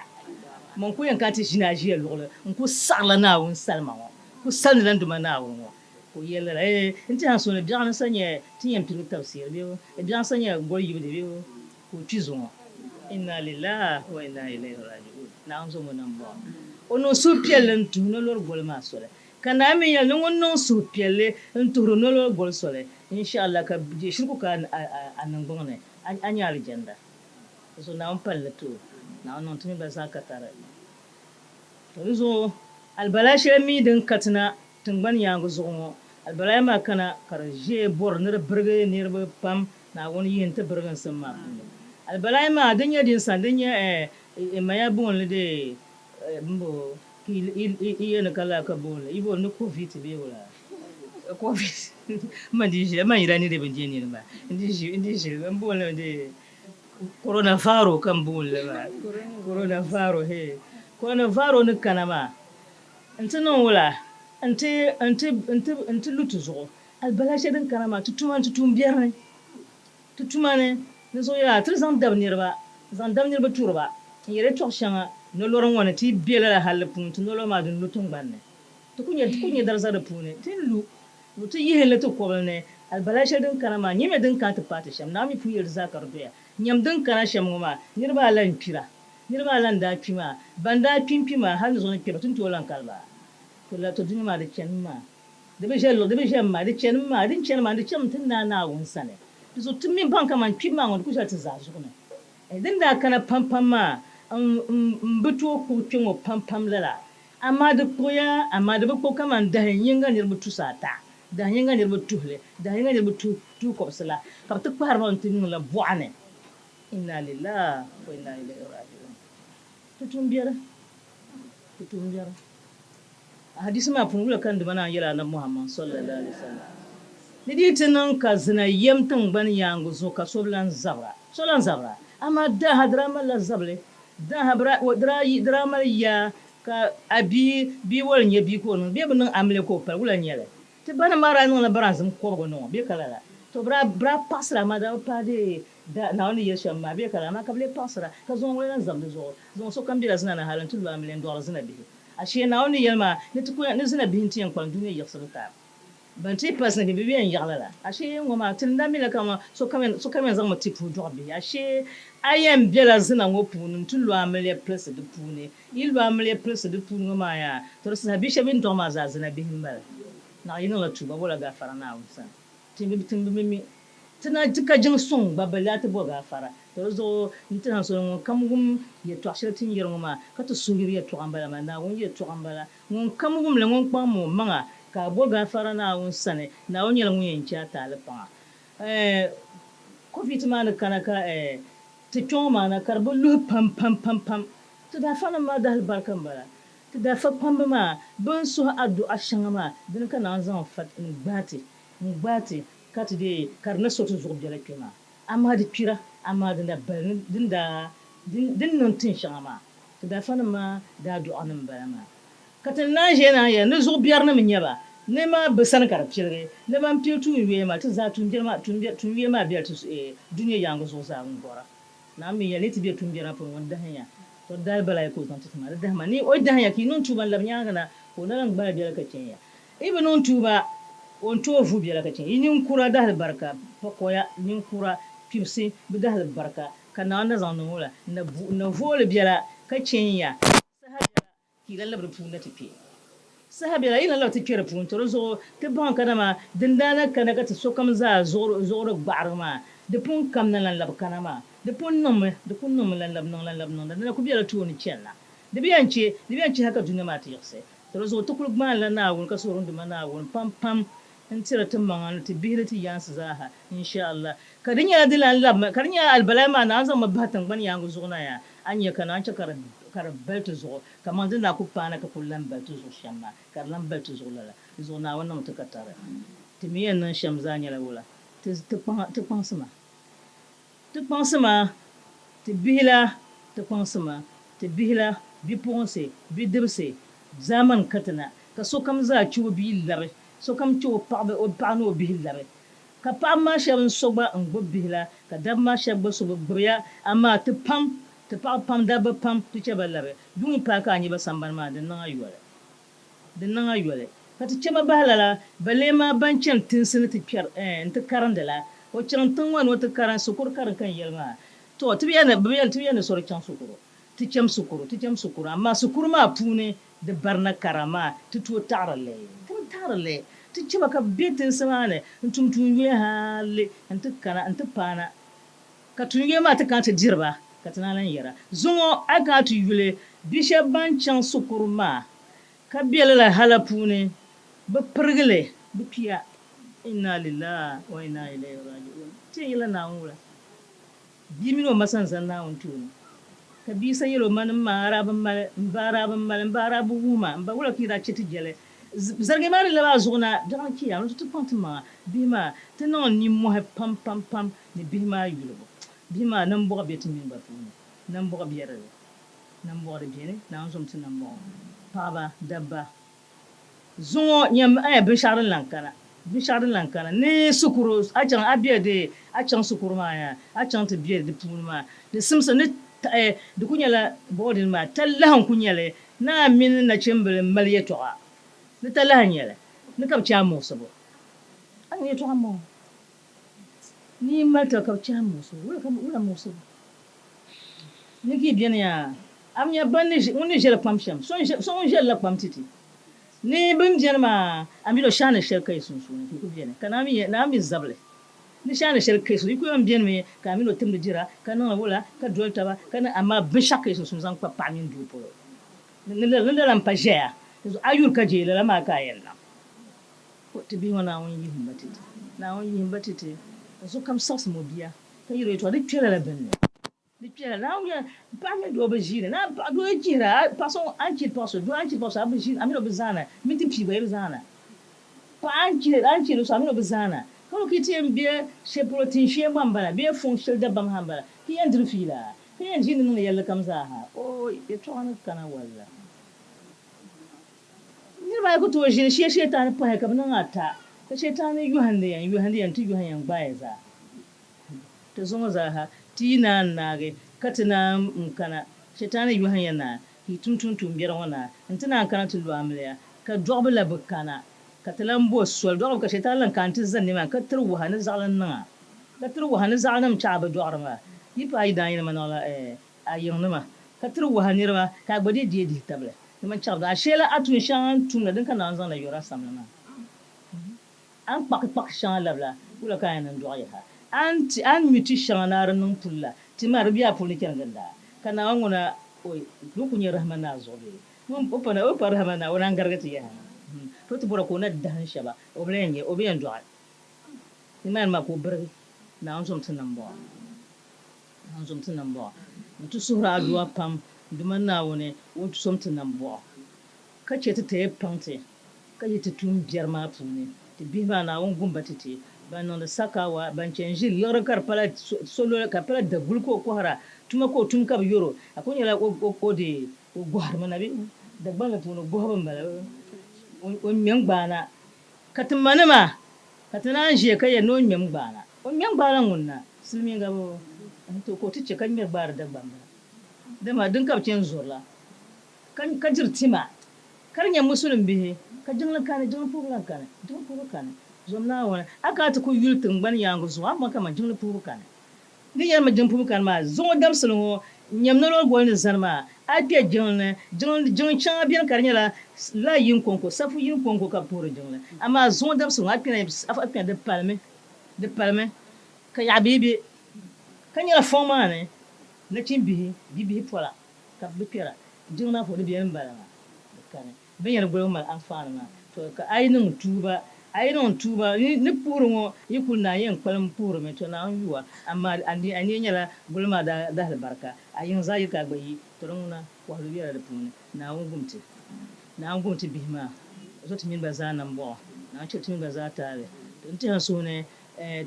Speaker 3: Man kuli yɛn kana ti ʒini a ʒiya luɣili n-ku saɣirila Naawuni salima ŋɔ, ku salimdila n Duuma Naawuni ŋɔ. Ka o yɛli lala, Ee, n tɛha n suhu ni biɛɣu ni sa nyɛ ti yɛn piligi tabisiiri bee? Biɛɣu sa nyɛ goli yibu di bee? Ka o kpi zuŋɔ. Inna lillahi wa inna ilayhi raji'un. Naawuni zo ŋɔ nambɔɣu. O niŋ suhupiɛlli n-tuhi nolori goli maa soli. Ka Naa mi yɛli ni ŋun niŋ suhupiɛlli n-tuhiri nolori goli soli, insha Allah ka je shiriku ka a niŋgbuŋ ni, a nya alijanda. Di zuɣu Naawuni pali ni ti o. Naawuni niŋ ti mini ba zaa katari. To di zuɣu alibala shɛli mi din katina tiŋgbani yaaŋgi zuɣu ŋɔ, alibala maa kana ka di ʒe bɔri ni di birigi niriba pam Naawuni yihi n-ti biriginsim maa puuni. Alibalayi maa, din nyɛ din sani, din nyɛ eh, maya booni li dee, eh, mbo, ka i yɛli ni ka lala ka booni li, yi booni ni Covid bee wula? Covid, man di ʒili, man yira ni di bi je nini maa, n di ʒi, n di ʒili, n booni li mi dee, Coronavaro ka n booni li maa, Coronavaro, he, Coronavaro ni kana maa, n-ti niŋ wula? N-ti, n-ti, n-ti, n-ti lu ti zuɣu. Alibala shɛli din kana maa, ti tuma ni ti tuumbiɛri ni, ti tuma ni ni zuɣu yaa, ti di zaŋ dabi niriba, zaŋ dabi niriba turi ba n-yɛli yɛtɔɣ shɛŋa nolɔri ŋɔ ni, ti yi be lala halli puuni, ti nolɔri maa din lu tiŋgbani ni, ti ku nya, ti ku nya dariza di puuni, ti ni lu, ti yihi li ti kɔbili ni. Alibala shɛli din kana maa, nyamiya din kana ti paai ti shɛm, Naawuni mi pun yɛli di zaa ka di doya. Nyam din kana shɛm ŋɔ maa, niriba ala n-kpira, niriba ala n-daa kpi maa, ban daa kpi n-kpi maa, hal ni zuɣu ni kpɛba, ti ni tooi lan kali ba. To la, to dunia maa di chanimi maa. Di bi ʒe luɣ, di bi ʒe m-ma, di chanimi maa, din chani maa, di chami ti Naa Naawuni sani. Di zuɣu ti mi baŋ kaman kpibu maa ŋɔ di ku ʒɛla ti zaa zuɣu ni. Din daa kana pampam maa, m bi tooi kpuɣi kpe ŋɔ pampam lala, amaa di kpuɣiya, amaa di bi kpuɣi kaman dahin yiŋga niriba tusaata, dahin yiŋga niriba tuhili, dahin yiŋga niriba tuhi kɔbisi la, ka bɛ ti kpahiri ba nti niŋla bɔɣa ni. Inna lillahi wa inna ilayhi raji'un. Ti tuumbiɛri. Ti tuumbiɛri. Hadiisi maa puuni wula ka n Duuma naan yɛli Anabi Muhammad sallallahu alaihi wasallam, Ni di yi ti niŋ ka zina yɛm tiŋgbani yaaŋgi zuɣu ka so bi lan zabira, so lan zabira, amaa daaha di daa malila zabili, daaha bi daa di daa mali yaa ka a bia bia woli n-nyɛ bia ka o niŋ bee bi niŋ amiliya ka o pali, wula n-nyɛ li? Ti banim maa daa niŋla baranzim kɔbigu niŋ o bee ka lala? To bɛ daa bɛ daa paɣisira amaa di daa bi paai dee da Naawuni ni yɛli shɛm maa bee ka lala? Amaa ka bɛ lee paɣisira ka zuŋɔ ŋɔ lan zab di zuɣu. Zuŋɔ sokam bela zina ni hal nti lu amiliya n-dɔɣiri zina bihi. Ashee Naawuni ni yɛli maa ni ti ku ni zina bihi nti yɛn kpalim dunia yiɣisibu taai. Ban ti pa zina bihi bɛ bi yɛn yaɣi lala. Ashee ŋɔ maa ti ni daa mila kaman sokam yɛn sokam yɛn zaŋmi ti puhi dɔɣi bihi. Ashee a yɛn bela zina ŋɔ puuni nti lu amiliya pilisi di puuni. Yi lu amiliya pilisi di puuni ŋɔ maa yaa, to di saha bia shɛba yi ni dɔɣi maa zaa zina bihi m-bala. Naɣ yi niŋla tuuba bɔla gaafara Naawuni sani. Ti bi ti bi mi ti na ti ka jiŋ suŋ gba bɛ daa ti bo gaafara. To di zuɣu n ti zaŋ soli ŋun kam wum yɛtɔɣ shɛli ti ni yɛri ŋɔ maa, ka ti suhuyuri yɛtɔɣa m-bala maa, Naawuni yɛtɔɣa m-bala. Ŋun kam wum li ŋun kpaŋm o maŋa ka a bo gaafara Naawuni sani, Naawuni nyɛla ŋun yɛn chɛ a taali paŋa. Ɛɛh Covid maa ni kana ka ɛɛh ti kpe ŋɔ maa na ka di bi luhi pam pam pam pam. Ti daafanim maa dahili barika m-bala. Ti daafa kpamba maa bɛ ni suhi adu'a shɛŋa maa dini ka Naawuni zaŋ fa n-gbaai ti n-gbaai ti ka ti deei ka di ni so ti zuɣu biɛla kpe maa. Amaa di kpira, amaa di na bali ni din daa din niŋ tin shɛŋa maa. Ti daafanim maa daaduɣanim m-bala maa. Ka ti ni naan ʒiya naan yɛli ni zuɣubiɛrinim n-nyɛ ba, ni maa bɛ sani ka di piligi, ni ban pili tuun yuya maa, ti zaa tuumbiɛri maa, tuun yuya maa bela ti dunia yaaŋgi zuɣu zaa n-gɔra. Naawuni mi yɛli ni ti be tuumbiɛri maa puuni ŋun dahin ya, tɔ di daali balaayi ka o zaŋ ti ti maa, di dahima ni o yi dahin ya ka yi niŋ tuuba n-labi nyaaŋa na, ka o na lan gbaai biɛla ka chɛn ya. Yi bi niŋ tuuba, o ni tooi vuui biɛla ka chɛn yi ninkura dahili barika, pakoya, ninkura, kpibisi bɛ dahili barika, ka Naawuni na zaŋ niŋ o la, n-na vooli biɛla ka chɛn ya. Saha biɛla ka yi lan labi di puuni na ti kpe. Saha biɛla yi lan labi ti kpe di puuni, to di zuɣu ti baŋ kadama din daa na kana ka ti sokam zaa zuɣuri gbaɣiri maa, di pun kamina lan labi kana maa. Di pun niŋmi, di kul niŋmi lan labi niŋ, lan labi niŋda, di na kul bela tooni chani na. Di bi yɛn che, di bi yɛn che hal ka dunia maa ti yiɣisi. To di zuɣu ti kul gbaanila Naawuni ka suhuri Duuma Naawuni pam pam n-tiri ti maŋa ni ti bihi ni ti yaansi zaa ha, insha Allah. Ka di nyɛla di lan labimi, ka di nyɛla alibalayi maa naan zaŋmi bahi tiŋgbani yaaŋgi zuɣu na yaa, a ni nya ka naan chɛ ka di ka di bali ti zuɣu kaman di ni daa kul paana ka kul lan bali ti zuɣu shɛm maa, ka di lan bali ti zuɣu lala. Di zuɣu Naawuni niŋmi ti katari. Ti mi yɛn niŋ shɛm zaa nyɛla wula? Ti, ti kpaŋ, ti kpaŋsi ma. Ti kpaŋsi ma, ti bihi la, ti kpaŋsi ma, ti bihi la, bipuɣinsi, bidibisi, zaamani ka ti na, ka sokam zaa chɛ o bia labi, sokam chɛ o paɣiba, o paɣa ni o bihi labi. Ka paɣiba maa shɛba n-so gba n-gbubi bihi la, ka dabba maa shɛba gba so bi gbibi ya, amaa ti pam, ti paɣiba pam, dabba pam, ti chɛ ba labi. Yuŋ yi paai ka a nya ba sambani maa, di niŋ a yoli. Di niŋ a yoli ka ti chɛ ba bahi lala, ba lee maa ban chani tinsi ni ti kpɛri eh n-ti karindi la. O chaŋ tiŋ ŋɔ ni o ti karim shikuru karim ka n yɛli maa, tɔ ti bi yɛli ni, bɛ bi yɛli ni ti bi yɛli ni so di chaŋ shikuru. Ti cham shikuru, ti cham shikuru, amaa shikuru maa puuni di barina kara maa ti tooi taɣiri li. Ti bi taɣiri li. Ti chɛ ba ka bɛ be tinsi maa ni n-tum tuun yuya hali nti kana nti paana. Ka tuunyuya maa ti kana ti diri ba, ka ti naan lan yɛra, Zuŋɔ a yi kana ti yuli bi shɛb ban chaŋ shikuru maa ka be lala hala puuni, bɛ pirigi li, bɛ kpiya. Inna lillahi wa inna ilayhi raji'un. Ti yɛn yɛlila Naawuni wula? Bia mini o ma sani zani Naawuni tooni, ka bia sa yɛl o ma ni, M ma, a daa bi mali, m ba, a daa bi mali, m ba, a daa bi wuhi ma, m ba, wula ka yi daa chɛ ti jɛli? Zarigi maa ni lab a zuɣu na, biɛɣuni kpiya, ni ti kpaŋ ti maŋa. Bihi maa, ti niŋ nimmɔhi pam pam pam ni bihi maa yulibu. Bihi maa, nambɔɣu be ti mini ba puuni. Nambɔɣu be di ni. Nambɔɣu di beni, Naawuni zom ti nambɔɣu. Paɣiba, dabba, zuŋɔ nyam eh binshɛɣu din lan kana, binshɛɣu din lan kana ni shikuru, a chaŋ a be di, a chaŋ shikuru maa yaa, a chaŋ ti be di puuni maa, di simsi ni eh di ku nyɛla boarding maa talahi n-ku nyɛ li ni a mini nachimbila m-mali yɛtɔɣa, ni talahi n-nyɛ li ni ka bɛ chɛ a muɣisibu. A ni yɛtɔɣa m-bɔŋɔ ni yi mali taba ka bɛ chɛ a muɣisibu, wula ka wula muɣisibu? Ni ka yi beni yaa, a bi nya ban ni ŋun ni ʒeli kpam shɛm, so ŋun ʒelila kpam ti ti. Ni bɛ ni beni maa, a mi o shɛhi ni shɛli ka yi sunsuuni ka yi ku beni, ka naa mi zabili. Ni shɛhi ni shɛli ka yi sunsuuni, yi ku yɛn benimi ka a mini o timdi jira, ka niŋdi wula, ka doli taba, ka ni, amaa binshɛɣu ka yi sunsuuni zaŋ kpa paɣa mini doo polo. Ni lala m-pa ʒɛya, a yuri ka je lala maa ka a yɛn niŋ. Ti bihi ŋɔ Naawuni yihim ba ti ti. Naawuni yihim ba ti ti, ka sokam saɣisim o bia. Ka yɛl o yɛtɔɣa, Di kpe lala bini ni. Di Piɛla Naawuni yɛli, Paɣa mini doo bi ʒiina. Naa paɣa doo yi chihira, a paɣa so a ni chihiri paɣa so, doo a ni chihiri paɣa so, a bi ʒiina, a mini o bi zaana, minti pia gba yi bi zaana. Paɣa a ni chihiri, a ni chihiri so, a mini o bi zaana. Ka o ki ti yɛn be shɛli polo, tin shee gba m-bala bee fɔŋ shɛli dabam ha m-bala, ka yɛn diri fiila, ka yɛn ʒini niŋdi yɛllikam zaa ha. Ooi, yɛtɔɣa ni kana walla. Niriba ayi ku tooi ʒini shee Shetani pahi ka bɛ niŋ ata, ka Shetani yɔhindi ya n-yɔhindi ya nti yɔhi ya n-gbaai ya zaa. Ti zuŋɔ zaa ha, ti yi naan naagi ka ti naan n-kana, Shetani yɔhi ya na ka yi tum tuuntumbiɛri ŋɔ na nti naan kana ti lu amiliya, ka dɔɣibu la bi kana, ka ti lan bo soli dɔɣibu ka Shetani lan kana nti zani nimaani ka tiri wahu ni zaɣili n-niŋ a, ka tiri wahu ni zaɣinim chaɣ a bi dɔɣiri maa. Yi paai yi daanyinima naɣila ɛɛ a yiŋnima, ka tiri wahu niriba, ka a gba dii deei dihitabili ni man chaɣ a shee la a tuun shɛŋa a ni tum la din ka Naawuni zaŋ na yɔr a samli maa. A ni kpaki kpaki shɛŋa labila, wula ka a yɛn niŋ dɔɣi yaha? A ni ti, a ni nyu ti shɛŋa ni a di niŋ puli la, ti maa di be a puli ni chani ginda. Ka Naawuni ŋuna, oi, di ku nyɛ rahima naa zuɣu bee? Ŋun, o pa, o pa rahima naa, o naan garigi ti yaha. To ti bɔra ka o na dahim shɛba, o bi lan yɛn nyɛ, o bi yɛn dɔɣi. Nimaani maa ka o birigi, Naawuni zom ti nambɔɣu. N zom ti nambɔɣu. N ti suhiri adua pam, Duuma Naawuni, o zom ti nambɔɣu, ka chɛ ti taya paŋ ti, ka yi ti tuun biɛri maa puuni. Ti bihi maa, Naawuni gum ba ti ti. Ban niŋdi sakawa, ban chɛ n-ʒi liɣiri ka di pala sololi, ka di pala daguli ka o kɔhira, tuma ka o tum ka bi yɔr o, a kul nyɛla o dee o gɔhirimi na bee? Dagbanli puuni gɔhibu m-bala, o ŋme n-gbaana. Ka ti manima, ka ti naan ʒiya ka yɛli ni o ŋmɛm gbaana. O ŋmɛm gbaala ŋun na, silimiinga boo, n-ti ka o ti chɛ ka ŋmɛri gbaari Dagbamba. Dama din ka bɛ chɛ n-zuri la, ka diri tima, ka di nyɛ Musulim bihi, ka jiŋli kani, jiŋli puhibu lan kani, jiŋli puhibu kani. Zom Naawuni, a kana ti ku yuli tiŋgbani yaaŋgi zuɣu, a ni bɔŋɔ kaman jiŋli puhibu kani. Ni yɛli mi jiŋ pubu kani maa, zuŋɔ dabisili ŋɔ, nyam nolɔri goli ni zani maa, a kpe jiŋli ni, jiŋli, jiŋ shɛŋa beni ka di nyɛla la yini kɔŋko, safu yini kɔŋko ka bɛ puhiri jiŋli. Amaa zuŋɔ dabisili ŋɔ, a kpɛna, a kpɛna di palimi, di palimi ka yaɣa bihi be, ka nyɛla fɔŋ maa ni nachimbihi, bibihi pɔla ka bɛ kpɛra. Jiŋli maa puuni di beni m-bala maa, di kani. Bɛ yɛn goli mali anfaani maa, to ka a yi niŋ tuuba, a yi niŋ tuuba ni puhiri ŋɔ yi kuli naan yɛn kpalim puhirimi, to Naawuni yuwa, amaa a nia nyɛla goli maa dahalibarika, a yiŋ zaa yi ka a gba yi, to di ŋuna wahalu bela di puuni. Naawuni gum ti. Naawuni gum ti bihi maa, ka so ti mini ba zaa nambɔɣu. Naawuni chɛ ti mini ba zaa taali. To n tɛha n suhu ni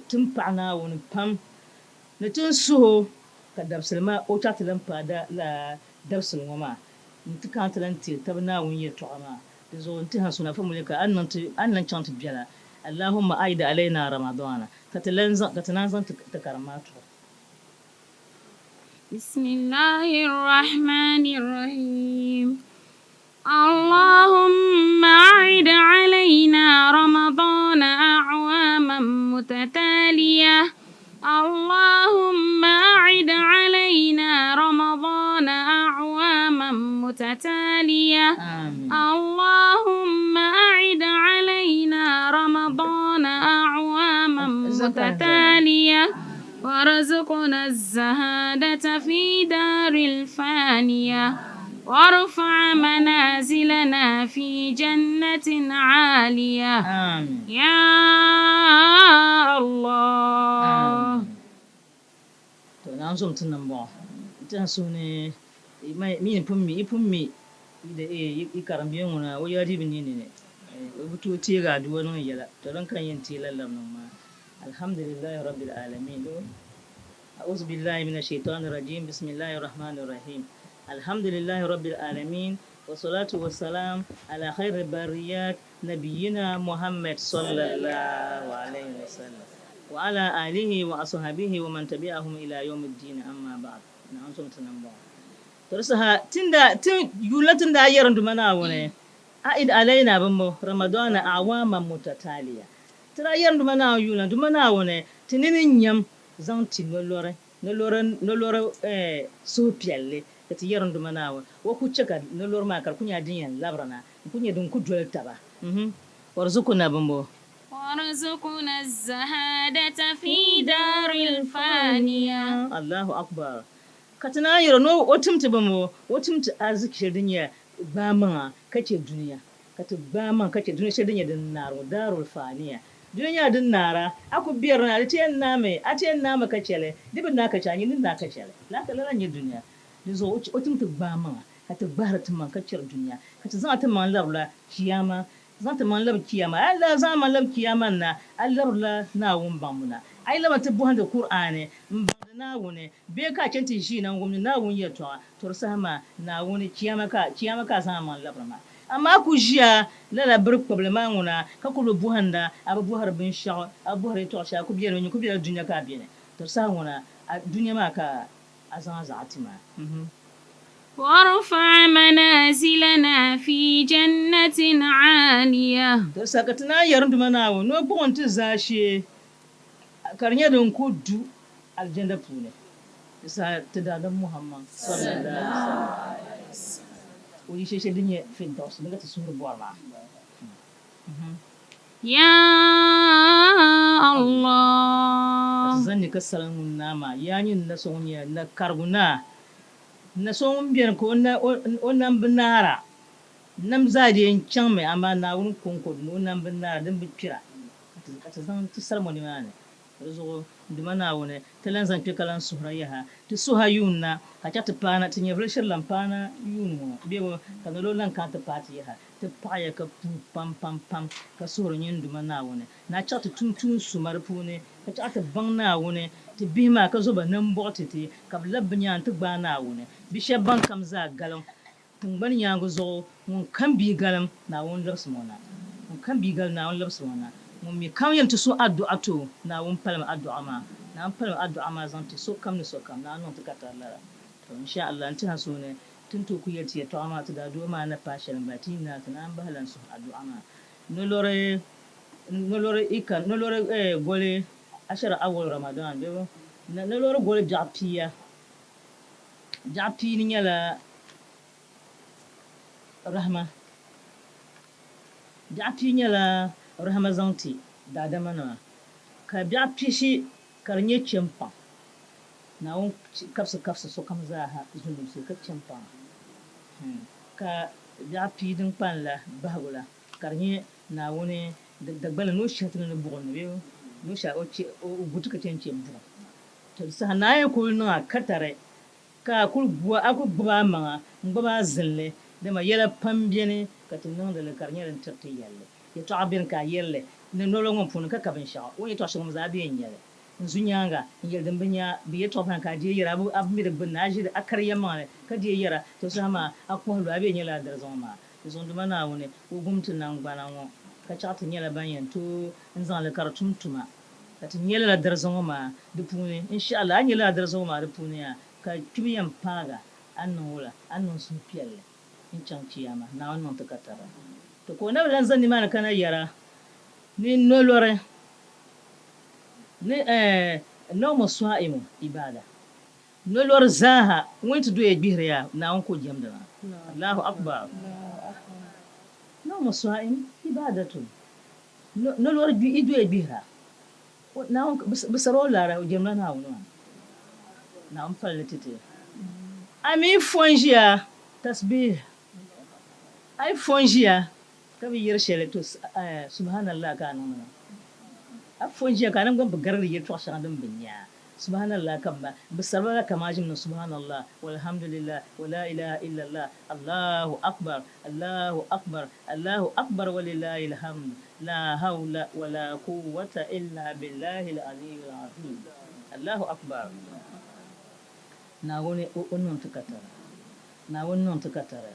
Speaker 3: ti ni paɣi Naawuni pam ni ti ni suh o ka dabisili maa o chaɣ ti lan paai lala dabisili ŋɔ maa. N-ti kana ti lan teei tab Naawuni yɛltɔɣa maa. Di zuɣu n-ti ha suna famuli ka a ni niŋ ti, a ni lan chaŋ ti biɛla, Allahumma a'id alayna Ramadana, ka ti lan zaŋ, ka ti naan zaŋ ti ti karim maa tuhi.
Speaker 2: Bismillahir Rahmanir Rahim Allahumma a'id alayna Ramadana a'waman mutataliyah اللهم أعد علينا رمضان أعواما متتالية آمين. اللهم أعد علينا رمضان أعواما متتالية وارزقنا الزهادة في دار الفانية وارفع منازلنا في جنة عالية آمين يا الله
Speaker 3: To naan zom ti nambɔɣu nti a suhu ni mi ni pun mi yi pun mi yi karimbiɛ ŋuna o yɛla dii bi neei nini o bi tooi teegi aduwa niŋ yɛla to din ka n yɛn teei lala niŋ maa Alhamdulillahi Rabbil Alamin A'uzu billahi mina shaitani rajim Bismillahi rahmani rahim Alhamdulillahi Rabbil Alamin Wa salatu wa salam ala khairi bariyat Nabiyina Muhammad sallallahu alayhi wa sallam wa ala alihi wa ashabihi wa man tabi'ahum ila yawmi ddin amma ba'd Naawuni so mi ti nam bɔŋɔ. To di saha tin daa ti yuunila tin daa yɛri n Duuma Naawuni a'id alayna bimbo Ramadana a'waman mutataliya Ti daa yɛri n Duuma Naawuni yuunila n Duuma Naawuni ti nini nyam zaŋ ti nolɔri nolɔri nolɔri suhupiɛlli ka ti yɛri n Duuma Naawuni o ku chɛ ka nolɔri maa ka di ku nyɛla din yɛn labirina n-ku nyɛ din ku doli taba. Warzuqna bimbo.
Speaker 2: Warzuqna zahadata fi daril faniya.
Speaker 3: Allahu Akbar. Ka ti naan yɛri o ni o tim ti bimbo, o tim ti ariziki shɛli din nyɛ gbaamaŋa ka chɛ dunia, ka ti gbaamaŋ ka chɛ dunia shɛli din nyɛ din naari ŋɔ, darul faniya. Dunia nyɛla din naara, a ku beri ni a di ti yɛn naami, a ti yɛn naami ka chɛ li, di bi naai ka chɛ a, nyini ni naai ka chɛ li. Lala n-nyɛ dunia. Dinzuɣu o tim ti gbaai maŋa ka ti gbahiri ti maŋ ka chɛri dunia, ka ti zaŋ ti maŋ labirila Chiyaama, zaŋ ti maŋ labi Chiyaama. A yi lahi zaŋ a maŋ labi Chiyaama ni na, a labirila Naawuni baŋbu na. A yi labina ti bɔhindi Kur'aani m-baŋdi Naawuni, bee ka a chani ti ʒiina n-wumdi Naawuni yɛltɔɣa, tɔ di saha maa Naawuni Chiyaama ka Chiyaama ka a zaŋ a maŋ labiri maa. Amaa a ku ʒiya lala biri kpibili maa ŋuna ka kuli bi bɔhinda, a bi bɔhiri binshɛɣu, a bi bɔhiri yɛltɔɣa shɛli, a ku beni mi, ku bela dunia ka a beni. Tɔ di saha ŋuna a dunia maa ka a zaŋ a zaɣa ti maa.
Speaker 2: Warfa manazilana fi jannatin aaliya.
Speaker 3: Di saha ka ti naan yɛri n Duuma Naawuni ni o kpuɣi n-ti zaashee ka di nyɛ din ku du Alizanda puuni. Di saha ti Daadam Muhammad, sallallahu alaihi wasallam, o yi shee shɛli din nyɛ Firdaus din ka ti suhuri bɔri maa.
Speaker 2: Ya Allah.
Speaker 3: Ka ti zaŋ ni ka salim ŋun naa maa, yaa nyini na so ŋun nyɛ na karigu naa, na so ŋun beni ka o nam bi naara, nam zaa di yɛn chaŋmi, amaa Naawuni kɔŋko dini o nam bi naara din bi kpira, ka ti zaŋ ti salim o nimaani. Di zuɣu n Duuma Naawuni, ti lan zaŋ kpe ka lan suhira yaha. Ti suhi a yuun na, ka chaɣ ti paana, ti nyɛvili shiri lan paana yuun ŋɔ bee ka nolo lan kana ti paai ti yaha. Ti paɣiya ka puhi pam pam pam, ka suhiri nyin Duuma Naawuni ni a chaɣ ti tum tuun suma di puuni, ka chaɣ ti baŋ Naawuni ti bihi maa, ka zo ba nambɔɣu ti ti, ka bɛ lab bɛ nyaaŋa nti gbaai Naawuni bi shɛb ban kam zaa galim tiŋgbani nyaaŋa zuɣu. Ŋun kam bia galim, Naawuni labsim o na. Ŋun kam bia galim, Naawuni labsim o na. Ŋun mi kam yɛn ti so addu'a ti o, Naawuni palim addu'a maa. Naawuni palim addu'a maa zaŋ ti sokam ni sokam. Naawuni niŋ ti ka tari lala. To, in sha Allah, n-ti ha suuni, ti ni tooi ku yɛli ti yɛtɔɣa maa ti daadua maa ni paai shɛli m-bala, ti yi naai ti naan bahi lan suhi addu'a maa. Nolori, nolori ika, nolori eh goli ashara awal Ramadan bee nolori goli biɛɣu pia. Biɛɣu pia ni nyɛla Rahama. Biɛɣu pia nyɛla rahama zaŋ ti daadamanima, ka biɛɣu pishi ka di nyɛ chɛ m-paŋ Naawuni kabisi kabisi sokam zaaha zunubisi ka chɛ m-paŋ a. Ka biɛɣu pia din kpalim la bahigu la ka di nyɛ Naawuni Dagbani ni o shihi ti ni ni buɣim ni bee ni o shihi o gu ti ka chɛ n-chɛ buɣim. To di saha Naawuni kul niŋ a katari Ka a kul gu a kul gbib a maŋa n-gbib a zinli, dama yɛla pam beni ka ti niŋdi li ka di nyɛla din tiri ti yɛlli. Yɛtɔɣa beni ka a yɛli li ni noli ŋɔ puuni ka ka binshɛɣu. O ni yɛtɔɣ shɛŋa ŋɔ zaa bee n-nyɛ li. N zu nyaaŋa n-yɛli din bi nya bɛ yɛtɔɣa pam ka a deei yɛra, a bi mi di gbunni, a ʒiri a kari yɛlimaŋli ka deei yɛra, to saha maa a kɔhi lu a bee nyɛla a dariza ŋɔ maa. Di zuɣu Duuma Naawuni, o gum ti naŋgbana ŋɔ ka chaɣ ti nyɛla ban yɛn tooi n-zaŋ li ka di tum tuma. Ka ti nya lala dariza ŋɔ maa di puuni, in sha Allah, a ni nya lala dariza ŋɔ maa di puuni yaa, ka kpibu yɛn paag a, a ni niŋ wula? A ni niŋ suhupiɛlli n-chaŋ Chiyaama, Naawuni niŋ ti katara. To ka o na bi lan zani nimaani ka na yɛra, Ni nolɔri, ni eh, nawmu swa'imu ibada, nolɔri zaaha ŋun ti doya gbihiri ya, Naawuni ka o jɛmdi maa. Allahu Akbar! Nawmu swa'im ibadatun. Nolɔri yi doya gbihira, Naawuni bi sari o laara, o jɛmla Naawuni maa. Naawuni pali ni ti ti. A mi fo n-ʒiya tasbiih, a yi fo n-ʒiya ka bi yɛri shɛli to subhanallah ka a niŋdi maa. A fo n-ʒiya ka a niŋ gba bi garigiri yɛltɔɣa shɛŋa din bi nya. Subhanallah ka bɛ bi sariba la kaman ʒim ni subhanallah walhamdulillah wala ilaha illallah Allahu akbar Allahu akbar Allahu akbar walillahil hamd la hawla wala quwwata illa billahil aliyyil azim Allahu akbar Naawuni o niŋ ti katara Naawuni niŋ ti katara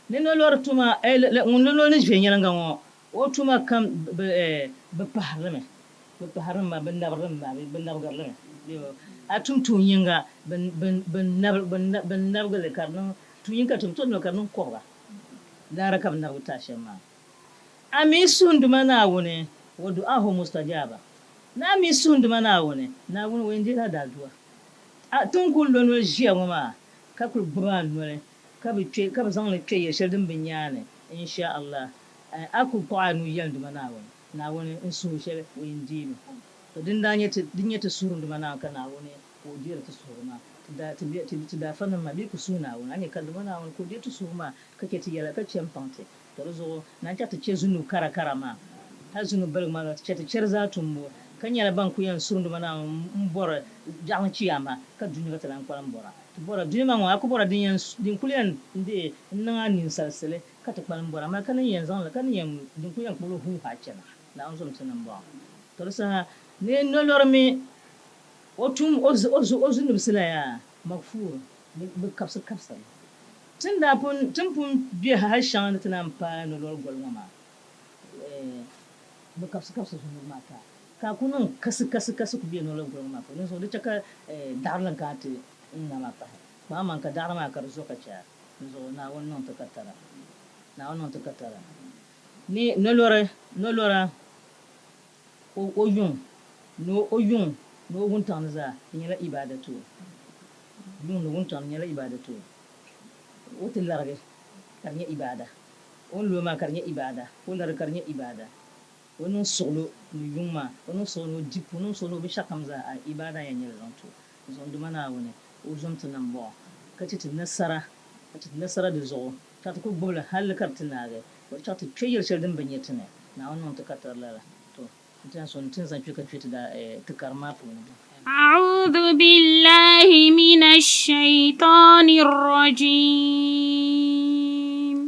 Speaker 3: ni nolori tuma ŋun noli ni viɛnyɛliŋga ŋɔ o tuma kam bi pahiri li mi. Bɛ pahiri li maa, bɛ nabiri li maa, bɛ nabigiri li mi. A tum tuun yiŋga, bɛ nabigi li ka di niŋ, tuun yiŋga ka tum, to ka di niŋ kɔbiga. Laara ka bɛ nabigi ti a shɛm maa. A mi suhunduma Naawuni, wa du'aahu mustajaaba. Ni a mi suhunduma Naawuni, Naawuni o yɛn deei la a daadua. A ti ni kul lo noli ʒiya ŋɔ maa, ka kul gbibi a noli, ka bi kpe, ka bi zaŋ li kpe yɛl shɛli din bi nyaani, insha Allah, a kul kpuɣi a nuu yɛli Duuma Naawuni. Naawuni n suhu shɛli o yɛn deemi. To din daa nyɛ ti, din nyɛ ti suhurinduma Naawuni ka Naawuni ka o deeri ti suhuri maa. Ti daa, ti be, ti, ti daafanim maa bee ku suhi Naawuni, a nya ka dama Naawuni ka o deei ti suhu maa ka chɛ ti yɛla ka chɛ m-paŋ ti. To di zuɣu naan chaɣ ti chɛ zunuub karakara maa. Hali zuŋɔ baligi maa ti chɛ ti chɛri zaa tumbu, ka nyɛla ban ku yɛn surindi ma Naawuni m-bɔri biɛɣuni chiyaama, ka dunia ka ti lan kpalim bɔra. Ti bɔra dunia maa ŋɔ, a ku bɔra din yɛn din kuli yɛn deei n-niŋ a ninsalisili ka ti kpalim bɔra, amaa ka ni yɛn zaŋ li ka ni yɛn din kuli yɛn kpuɣi li huuhaa chana. Naawuni zom ti nambɔɣu. Tɔ di saha ni nolɔri mi o tum o o zunubisi la yaa, magfuur, ni bɛ kabisi kabisiri li. Ti ni daa pun ti ni pun be hal shɛŋa ni ti naan paai nolɔri goli ŋɔ maa, bɛ kabisi kabisi zunubi maa ka ka a ku niŋ kasi kasi kasi ku be nolɔri goli ŋɔ maa puuni. Dinzuɣu di chɛ ka daɣiri lan kana ti ŋ-ŋa maa pahi. Kpaŋmaŋ ka daɣiri maa ka di zo ka chɛ a. Dinzuɣu Naawuni niŋ ti katara. Naawuni niŋ ti katara. Ni nolɔri nolɔra o yuŋ ni o yuŋ ni o wuntaŋ ni zaa di nyɛla ibaada ti o. Yuŋ ni wuntaŋ di nyɛla ibaada ti o. O ti larigi ka di nyɛ ibaada. O ni lo maa ka di nyɛ ibaada. Ka o larigi ka di nyɛ ibaada. O niŋ suɣilo ni yuŋ maa, o niŋ suɣilo ni o dipu, o niŋ suɣilo ni o binshɛɣukam zaa a ibaada n-yɛn nyɛ li zaŋ ti o. Zuɣu Duuma Naawuni o zom ti nambɔɣu ka chɛ ti nasara, ka chɛ ti nasara di zuɣu. Ka ti ku gbubi li halli ka di ti naagi, ka di chaŋ ti kpe yɛl shɛli din bi nya ti ni. Naawuni niŋ ti ka tiri lala. To, n ti yɛn so ni ti ni zaŋ kpe ka kpe ti daa ti karim maa puuni.
Speaker 2: A'uudu billahi mina shaytaani rajiim.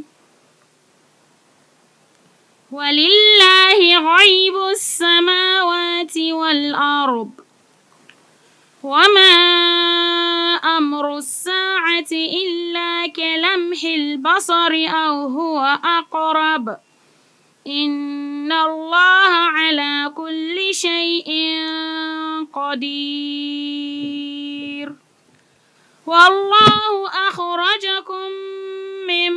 Speaker 2: Walillahi ghaybu samaawaati wal ard. وما أمر الساعة إلا كلمح البصر أو هو أقرب إن الله على كل شيء قدير والله أخرجكم من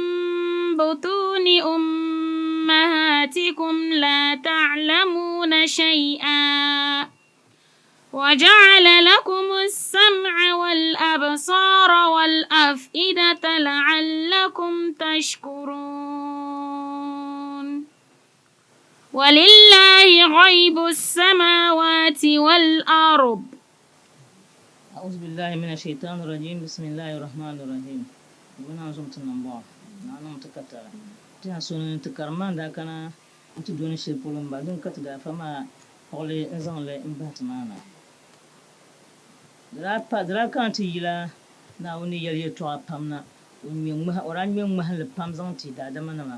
Speaker 2: بطون أمهاتكم لا تعلمون شيئا وجعل لكم السمع والأبصار والأفئدة لعلكم تشكرون ولله غيب السماوات والأرض
Speaker 3: أعوذ بالله من الشيطان الرجيم بسم الله الرحمن الرحيم Bɛ naan zom ti nambɔɣu, Naa niŋ ti katara. Ti yɛn suuni ti karim maa n-daa kana nti doni shɛli polo m-bala din ka ti daa fa maa kpuɣi li n-zaŋ li m-bahi ti maa na. Di daa pa, di daa kana ti yila Naawuni ni yɛli yɛtɔɣa pam na, o ŋme ŋmahi, o daa ŋme ŋmahinli pam zaŋ ti daadamanima,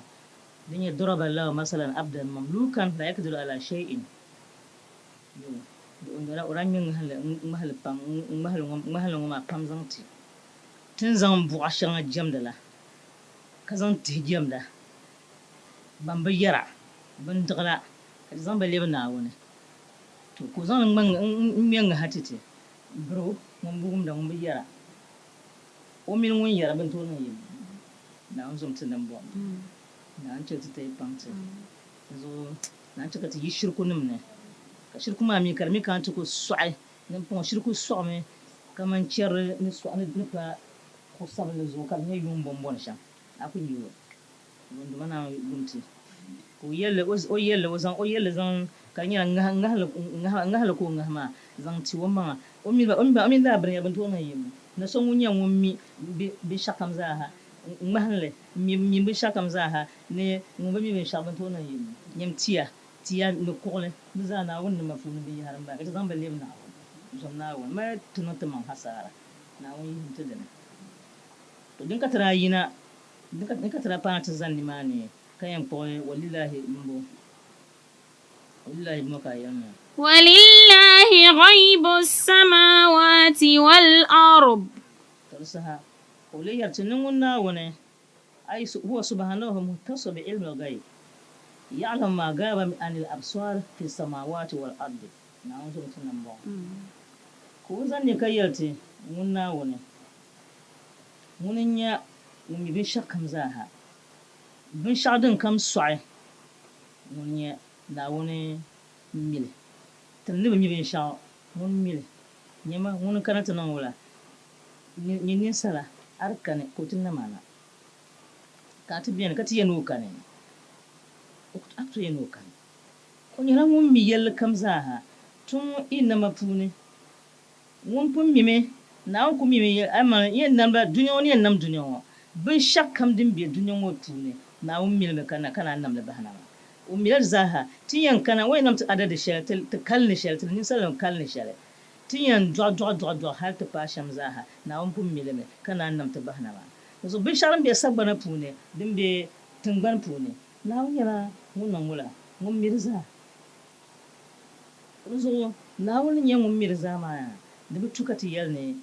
Speaker 3: din nyɛ Daraba Allahu masalan abdan mamlukan la yakdiru ala shay'in. Yo, o daa ŋme ŋmahinli, ŋmahili pam, ŋmahili ŋɔ, ŋmahinli ŋɔ maa pam zaŋ ti ti ni zaŋ buɣa shɛŋa jɛmdi la, ka zaŋ tihi jɛmda. Ban bi yɛra, bindiɣi la, ka ti zaŋ ba lebi Naawuni. To, ka o zaŋ li ŋ-ŋme ŋaha ti ti biri o, ŋun bi wumda, ŋun bi yɛra. O mini ŋun yɛra bɛ ni tooi niŋ yim. Naawuni zom ti nambɔɣu. Naawuni chɛ ti tayi paŋ ti. Dinzuɣu Naawuni chɛ ka ti yi shirikunim ni. Ka shiriku maa mi ka di mi kana ti ku sɔɣi. Nimpɔŋɔ shiriku sɔɣimi kaman chɛrili ni sɔɣi ni pa kuɣ sabinli zuɣu ka di nyɛ yuŋ bɔmbɔni shɛm. A ku nya o. Duuma Naawuni gum ti. Ka o yɛli o yɛli o zaŋ o yɛlli zaŋ ka di nyɛla ŋahi ŋahili ŋahili ka o ŋahi maa zaŋ ti o maŋa. O mi o mi lala bini nyɛla bini tooi niŋ yim. Ni so ŋun nyɛ ŋun mi binshɛɣukam zaaha ŋmahinli m-mi mi binshɛɣukam zaaha ni ŋun bi mi binshɛɣu bini tooi niŋ yim. Nyam tia tia ni kuɣili bɛ zaa Naawuni nima puuni binyɛhiri m-bala ka ti zaŋ ba lebi Naawuni. Zom Naawuni mali ti niŋ ti maŋ hasaara. Naawuni yihim ti dini. To din ka ti daa yina Din ka ti daa paana ti zani nimaani ka yɛn kpuɣi Walilahi m-bo, Walilahi m-bo ka a yɛli maa.
Speaker 2: Walilahi ghaibu samawati wal ard.
Speaker 3: To di saha ka o lee yɛri ti ni ŋun Naawuni, ay huwa subhanahu muhtasu bi ilmil ghaib, ya'lamu ma ghaba anil absar fi samawati wal ardi, Naawuni zom ti nambɔɣu. Ka o zani ni ka yɛli ti ŋun Naawuni, Ŋuni n-nyɛ ŋun mi binshɛɣukam zaaha. Binshɛɣu din kam sɔɣi, ŋuni n-nyɛ Naawuni m-mi li. Ti ni bi mi binshɛɣu, ŋuni m-mi li. Nyama, ŋuni n-kana ti niŋ wula? Nyini ninsala, a di kani ka o ti nam a na, ka a ti beni ka ti yɛli ni o kani? A ku tooi yɛli ni o kani. O nyɛla ŋun mi yɛllikam zaaha. Tuŋ yi nama puuni Ŋun pun mimi, Naawuni kul mimi amaa yɛn nam la dunia ŋɔ ni yɛn nam dunia ŋɔ. Binshɛɣukam din be dunia ŋɔ puuni, Naawuni mi li mi ka naan nam li bahi na maa. O mila di zaaha. Ti yɛn kana, o yɛn nam ti adadi shɛli, ti, ti kalinli shɛli, ti ninsalinim kalinli shɛli. Ti yɛn dɔɣi, dɔɣi, dɔɣi, dɔɣi hali ti paai shɛm zaaha, Naawuni pun mi li mi, ka naan nam ti bahina maa. Dinzuɣu binshɛɣu din be sagbana puuni, din be tiŋgbani puuni, Naawuni nyɛla ŋun niŋ wula? Ŋun mi di zaa. Dinzuɣu Naawuni ni nyɛ ŋun mi di zaa maa, di bi tu ka ti yɛli ni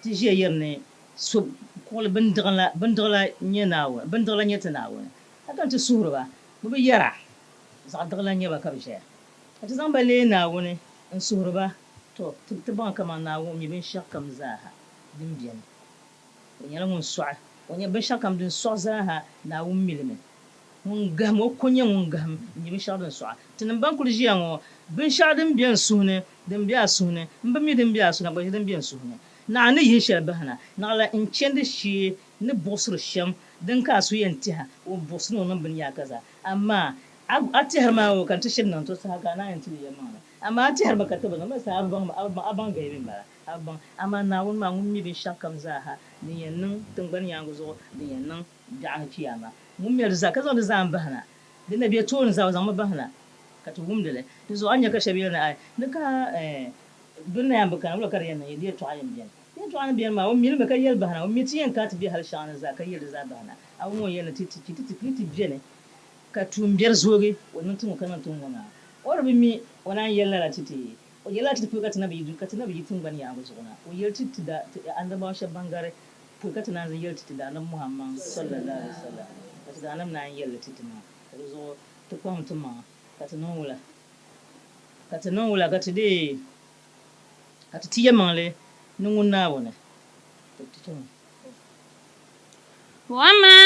Speaker 3: ti ʒiya yɛri ni so kuɣili bindiɣila nyɛ Naawuni, bindiɣila nyɛ ti Naawuni. Hal ka ti suhiri ba, bɛ bi yɛra, zaɣ diɣila n-nyɛ ba ka bɛ ʒɛya. Ka ti zaŋ ba leei Naawuni n-suhiri ba, tɔ, ti baŋ kaman Naawuni mi binshɛɣukam zaaha din beni. O nyɛla ŋun sɔɣi, o nya binshɛɣukam din sɔɣi zaaha, Naawuni mi li mi. Ŋun gahim o ko nyɛ ŋun gahim n-nyɛ binshɛɣu din sɔɣi. Tinim ban kuli ʒiya ŋɔ, binshɛɣu din be n suhu ni, din be a suhu ni, m bi mi din be a suhu ni, a gba ʒi din be n suhu ni. Naɣ ni yihi shɛli bahi na, naɣila n chandi shee ni buɣisiri shɛm din ka a suhu yɛn tɛha, o buɣisi ni o niŋ bini yaaka zaa. Amaa a a tɛhiri maa o ka n ti shiri niŋ, to saha ka a naan yɛn ti li yɛlimaŋli. Amaa a tɛhiri mi ka ti bi niŋ, saha a bi baŋ a baŋ gahimi m-bala. A bi baŋ. Amaa Naawuni maa ŋun mi binshɛɣukam zaaha din yɛn niŋ tiŋgbani yaaŋa zuɣu, din yɛn niŋ biɛɣuni chiyaama. Ŋun mi di zaa, ka zaŋ di zaa m-bahi na. Din na be tooni zaa, o zaŋmi bahi na, ka ti wumdi li. Di zuɣu a ni nya ka shɛba yɛli ni, Ai, ni ka bɛ ni na yɛn bi kana, wula ka di yɛn niŋ? Di yɛtɔɣa yɛn beni. Di yɛtɔɣa ni beni maa, o mi li mi ka yɛli bahi na. O mi ti yɛn kana ti be hal shɛŋa ni zaa, ka yɛli di zaa bahi na. A wum o ni yɛli ni ti ti ti ti ti beni ka tuumbiɛri zoogi, o niŋ ti ŋɔ ka niŋ ti ŋ-ŋɔ maa. O di bi mi, o naan yɛli lala ti ti O yɛli a ti pɔi ka ti na bi yi ka ti na bi yi tiŋgbani yaaŋa zuɣu na. O yɛli ti ti da ti annabawa shɛba ban gari pɔi ka ti naan zaŋ yɛli ti ti Daanab Muhammad sallallahu alaihi wasallam ka ti Daanab naan yɛli li ti ti maa. Ka di zuɣu ti kpaŋ ti maŋa ka ti niŋ wula ka ti niŋ wula ka ti deei ka ti ti yɛlimaŋli ni ŋun Naawuni. Ti ti chaŋ.
Speaker 2: وما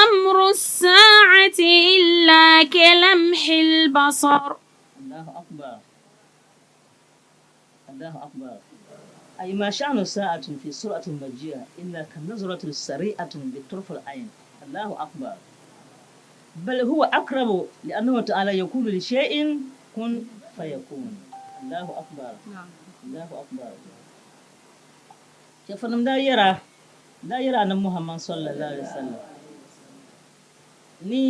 Speaker 2: أمر الساعة إلا كلمح البصر.
Speaker 3: Allahu Akbar Allahu Akbar Ay ma sha'nu sa'atun fi sur'atin maji'a illa ka nazratin sari'atin bi turfil ayn Allahu Akbar Bal huwa akrabu li'annahu ta'ala yaqulu li shay'in kun fayakun Allahu Akbar Allahu Akbar Chɛfurinim daa yɛra daa yɛra Annabi Muhammad sallallahu alaihi wasallam Ni